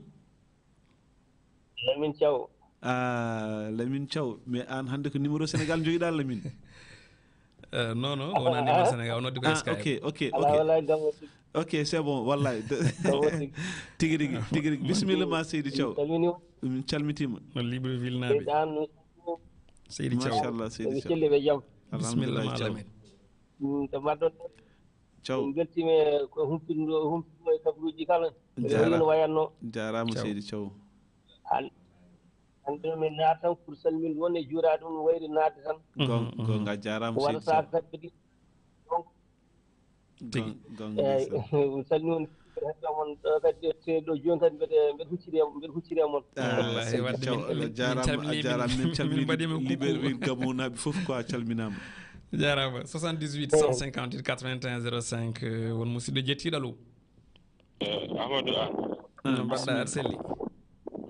Lamine Thiaw. Ah, Lamine Thiaw. Mais aan hannde ko numéro Sénégal njogiɗaa, Lamine? Eh, non, non, wona numéro Sénégal, o noddi ko Skype. Ah, ok, ok, ok. Alaa, wallaahi, gam o tigi. Ok, c'est bon, wallaahi. Gam o tigi. Tigi rigi, tigi rigi. Bismillah ma, seydi Thiaw. Min calminiima. Min calmitiima. No Libreville naaɓe. Seydi Aan. Seydi Thiaw. Machallah, seydi Thiaw. Ɓe celli ɓe jam. Bismillah, alhamdulillah, Thiaw. Malam. Mm, to mbaɗɗon? Thiaw. Min mbeltiima ko humpitnoo, humpitnoo e kabaruuji kala. Jara-, no wayatnoo. Jaaraama, Thiaw. Seydi Thiaw. An-, hannde min naata tan pour salminde on e juuraade on, wayri naatde tan. Goon-, mhm, goonga, jaaraama, seydi Thiaw. Waɗata kadi. Donc, tigi. Goonga, goonga, eeyi, ndeysaan. Mi salmini on, heddo mon, ɗo kadi, te ɗo jooni kadi mbeɗe, mbeɗe hucciri e, mbeɗe hucciri e mon. Ah, wallahi, seydi wadde Thiaw, min, min, a jaaraama, min calmini, a jaaraama, min, min calmini mbaɗi men coucou. Libreville Gamou naaɓe fof quoi, calminaama. Jaaraama. Soixante-dix-huit cent cinquante-huit quatre-vingt-un zéro cinq, eh, won musidɗo jettiiɗo, allo. Eh, Amadou Anne. Ah, no mbaɗɗa, bismillah. Aɗa selli?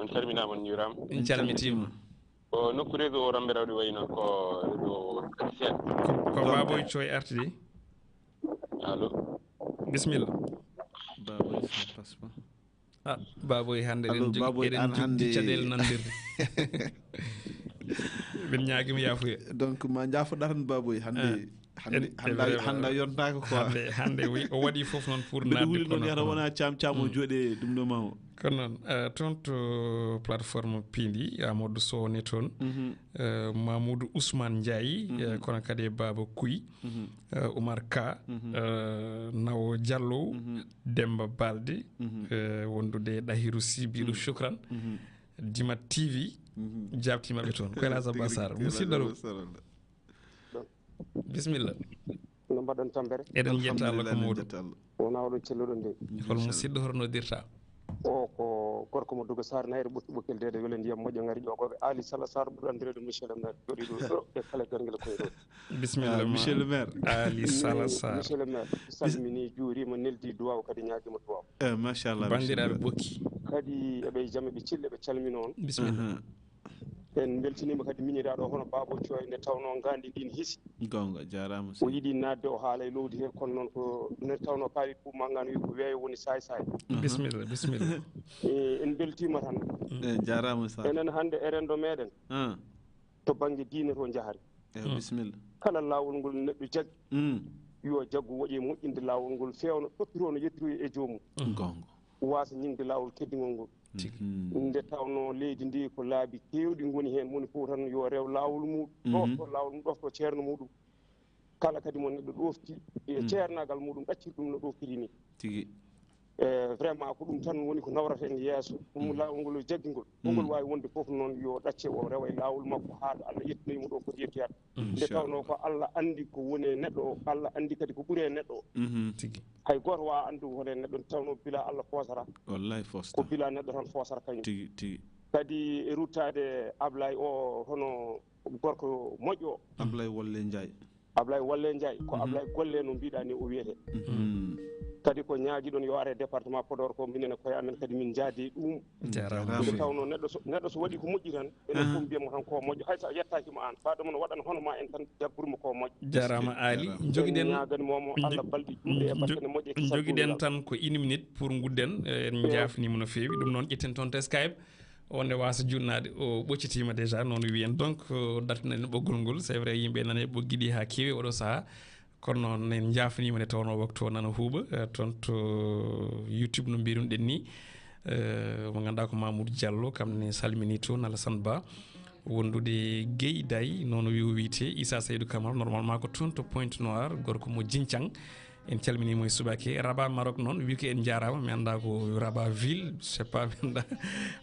On calminaama, on njuuraama. En calmitiima. Ko nokku réseau o ramɓe rawde wayi noon ko réseau seeɗa. Ko, ko Baboy Coy arti de. Allo. Bismillah. Baboy, ça passe pas. Ah, Baboy, hannde allo, eɗen jogii, Baboy, eɗen an jogii hannde caɗeele nanondirde. Min ñaagiima yaafuya. Donc, ma njaafoɗa tan, Baboy, hannde, ah, hannde, en-, hannde, vraiment, hannde a yontaaka quoi. Hannde, hannde, wi-, o waɗi fof noon pour mbeɗa naatde huli kono, noon yata kono wona caam caam o, mm, jooɗe ɗum ɗo ma o. Kono noon, eh, toon to plateforme piindi, Amadou Sow ne toon, mhm, eh, Mamoudou Ousmane Ndiaye, mhm, eh, kono kadi e Baba Kuy, mhm, eh, Oumar Ka, mhm, eh, Nawo Diallo, mhm, Demba Balde, mhm, eh, wondude e Ɗahiru Sy, mbiɗo, mhm, Shukran. Mhm. Dimat T V, mhm, jaabtiima ɓe toon. Ko El Hadj Abbas Sarr, tigi, tigi, musidɗo ɗo. Tigi, tigi, El Hadj Abbas Sarr. Bismillah. No mbaɗon tampere? Eɗen njetta Allah ko, alhamdulillah, mawɗo. Eɗen njetta Allah. Wona oɗon celluɗo nde. Hol musidɗo, hoto noddirta? O ko gorko mo Duga Sarr, Nayre Ɓokki Ɓokkel Deede, wele ndiyam moƴƴo ngari ƴoogooɓe. Ali Sala Sarr, ɓurɗo anndireede Monsieur le Maire, jooɗiiɗo ɗo e kala garngel koye ɗo. Bismillah, ah, ma Monsieur le Maire. Ali Sala Sarr. Monsieur le Maire, salmini, juuriima, neldi duwaaw, kadi ñaagiima duwaaw. Eh, machallah, banndiraaɓe Ɓokki. Kadi eɓe jam, eɓe celli, eɓe calmino on. Bismillah. Aha. En mbeltiniima kadi miñiraaɗo o, hono Baabo Coy, nde tawnoo ngaandi ndin hisi. Goonga, jaaraama, o seydi. Yiɗi naatde, o haala e lowdi he, kono noon ko nde tawnoo kaalis Buuba Manngaan wi ko weeyo woni saay saay. Aha. Bismillah, bismillah. Eh, en mbeltiima tan. Eh, jaaraama, Sarr. Enen hannde e renndo meeɗen. Ah. To bannge diine to njahri. Eh, mm, bismillah. Kala laawol ngol neɗɗo jaggi, mm, yo jaggu woƴe moƴƴinde laawol ngol, feewna, toppitoo no yettiroyi e joomum. Mm. Goonga. Waasa ñiŋde laawol keddingol ngol. Tigi. Mm. Nde tawnoo leydi ndi ko laabi keewɗi ngoni heen, moni fof tan yo rew laawol muɗum, mhm, ɗofto laawol mum, ɗofto ceerno muɗum. kala kadi mo neɗɗo ɗofti e ceernaagal muɗum ɗacciri ɗum no ɗoftiri ni. Tigi. E vraiment ko ɗum tan woni ko nawrata en yeeso. Ɗum laawol ngol o jaggingol. Ngol waawi wonde fof noon yo ɗacce o rewa e laawol makko haa ɗo Allah ƴettinoyi mo ɗo foti yettoyaade. Nde tawnoo ko Allah anndi ko woni e neɗɗo o, Allah anndi kadi ko ɓuri e neɗɗo o. Tigi. Hay gooto waawaa anndude ko woni e neɗɗo nde tawnoo bila Allah foosata. Wallahi foosata. Ko bila neɗɗo tan foosata kañum. Tigi, tigi. Kadi e ruttaade Ablaye o hono gorko moƴƴo o. Ablaye Wolle Ndiaye. Ablaye Wolle Ndiaye, ko Ablaye Golle no mbiɗa ni o wiyete. Kadi ko ñaagiɗon yo are département Podor ko minen e koye amen kadi min njaadi ɗum. Jaaraama. Nde tawnoo neɗɗo so, neɗɗo so waɗi ko moƴƴi tan, enen fof mbiyen mo tan ko moƴƴo. Hay so a yettaaki mo aan, baɗo mo no waɗan hono ma en tan jagguru mo ko moƴƴo. Jaaraama Ali. Njogiɗen, ñaagani mo mo Allah balɗe juutɗe e battane moƴƴe. Njogiɗen tan ko une minute pour ngudden. Eh, en njaafniima no feewi. Ɗum noon ƴetten toon to Skype. O nde waasa junnaade, o ɓoccitiima déjà, noon wiyen. Donc, o dartinani ɓoggol ngol. C'est vrai, yimɓe nana e ɓoggi ɗi haa keewi oɗo sahaa. Kono noon en njaafniima nde tawnoo waktu o nana huuɓa, eh, toon to YouTube no mbirunoɗen ni. Eh, mo ngannduɗaa ko Mamoudou Diallo, kam ne salmini toon Alassane Ba. Wondude Guèye Day, noon o wi o wiyetee Issa Seydou Camara, normalement ko toon to Pointe Noire, gorko mo Jinchang. En calminiima e subaka. Rabat Maroc noon, wi ko en njaaraama, mi anndaa ko Rabat ville, je sais pas, mi anndaa.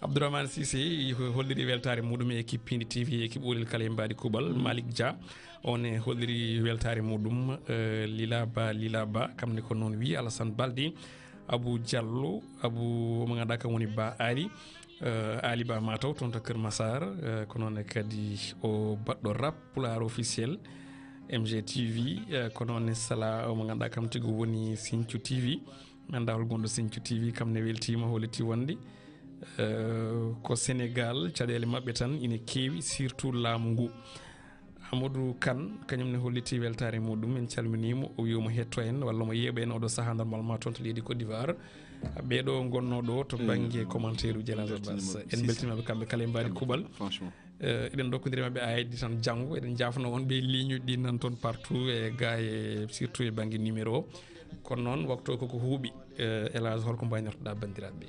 Abdourahmane Cissé, ko holliri weltaare muɗum e équipe Pindi T V, équipe Oolel kala e mbaadi kuuɓal. Malick Dia, on e holliri weltaare muɗum, eh, Lila Ba, Lila Ba, kam ne ko noon wi Alassane Balde, Abou Diallo, Abou mo ngannduɗaa kam woni Ba Ali, eh, Ali Ba Mataw, toon to Kër Massar, eh, ko noon ne kadi o baɗɗo rap Pulaar officiel, M G T V, eh, ko noon ne Sala, mo ngannduɗaa kam tigi woni Sinthiou T V. Mi anndaa hol gonɗo Sinthiou T V, kam ne weltiima, holliti wonde, eh, ko Sénégal, caɗeele maɓɓe tan ina keewi, surtout laamu ngu. Amadou Kane, kañum ne holliti weltaare muɗum, en calminiima, o wi omo hetto en, walla omo yeeɓa en oɗo sahaa, normalement toon to leydi Côte d'Ivoire. Ɓeeɗo ngonnoo ɗo to bannge commentaire uji, El Hadj Abbas. En mbeltiniima ɓe kamɓe kala e mbaadi kuuɓal. Franchement. Eh, eɗen ndokkondiri maɓɓe aydi tan janngo. Eɗen njaafnoo on ɓe ligne uji ɗi nan toon partout e ga e surtout e bannge numéro o. Kono noon waktu o koko huuɓi. Eh, El Hadj, holko mbaynortoɗaa banndiraaɓe ɓe?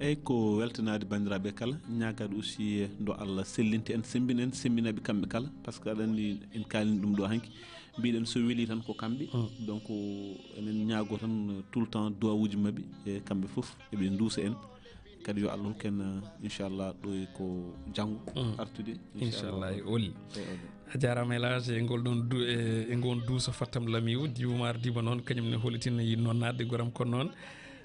Eyyi, ko weltanaade banndiraaɓe kala, ñaagaade aussi, eh, nde Allah sellinta en, semmbina en, semmbina ɓe kamɓe kala, par ce que aɗa anndi en kaalini ɗum ɗo hanki. Mbiɗen so weli tan ko kamɓe. Donc, enen ñaago tan, eh, tout le temps duwawuuji maɓɓe, e kamɓe fof, eɓe nduusa en. Kadi yo Allah hokku en, eh, inchallah, ɗo e ko janngo artude, inchallah. Inchallah, e oli. E oli. A jaaraama, El Hadj, e ngol ɗon du-, e, e ngon duuso Fattam Lamiw, Di Oumar Diba noon, kañum ne hollitina yiɗno naatde goram kono noon.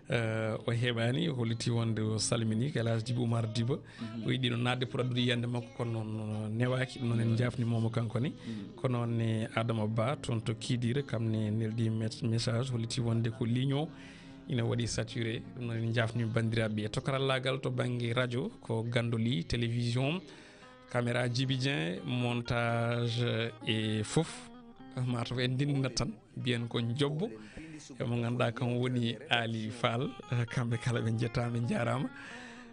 Eh, o heɓaani, o holliti wonde o salmini ko El Hadj Djiby Oumar Diba. O yiɗino naatde pour addude yiyannde makko, kono noon newaaki. Ɗum noon en njaafniima mo kanko ne. Kono noon ne Adama Ba, toon to Kidira, kam ne neldi mes-, message, holliti wonde ko ligne o ina waɗi saturé. Ɗum noon en njaafniima banndiraaɓe ɓe. To karallaagal to bannge radio, ko Gandoli, télévision, caméra Djiby Dieng, montage e fof. Mataw en ndinndinat tan, mbiyen ko Jobbo. E mo ngannduɗaa kam woni Ali Fall, eh, kamɓe kala ɓe njettaama, ɓe njaaraama.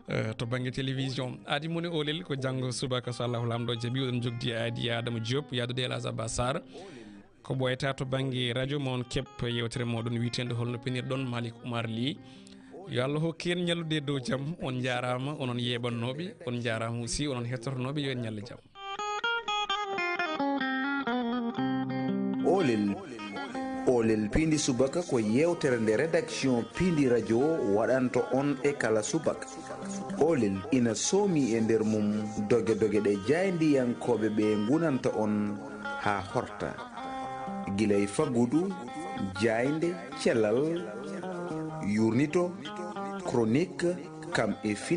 Eh, to bannge télévision, aadi mon e oolel ko janngo subaka, so Allahu Laamɗo jaɓi, oɗon njogdi aadi Adama Diop, yaadude El Hadj Abbas Sarr. Ko ɓooyata to bannge radio mo on keɓ yeewtere mooɗon wiyeteende Holno Pinirɗon Malick Oumar Ly. Yo Allah hokku en ñallude e dow jam. On njaaraama, onon yeeɓannooɓe. On njaaraama aussi, onon hettornooɓe. Yo en ñallu jam. Oolel, oolel piindi subaka ko yeewtere nde rédaction piindi radio waɗanta on e kala subaka. Oolel ina soomi e nder mum doge doge ɗe jaayndiyankooɓe ɓe ngunanta on haa horta. Gila e faggudu, jaaynde, cellal, yuurnito, chronique, kam e fin-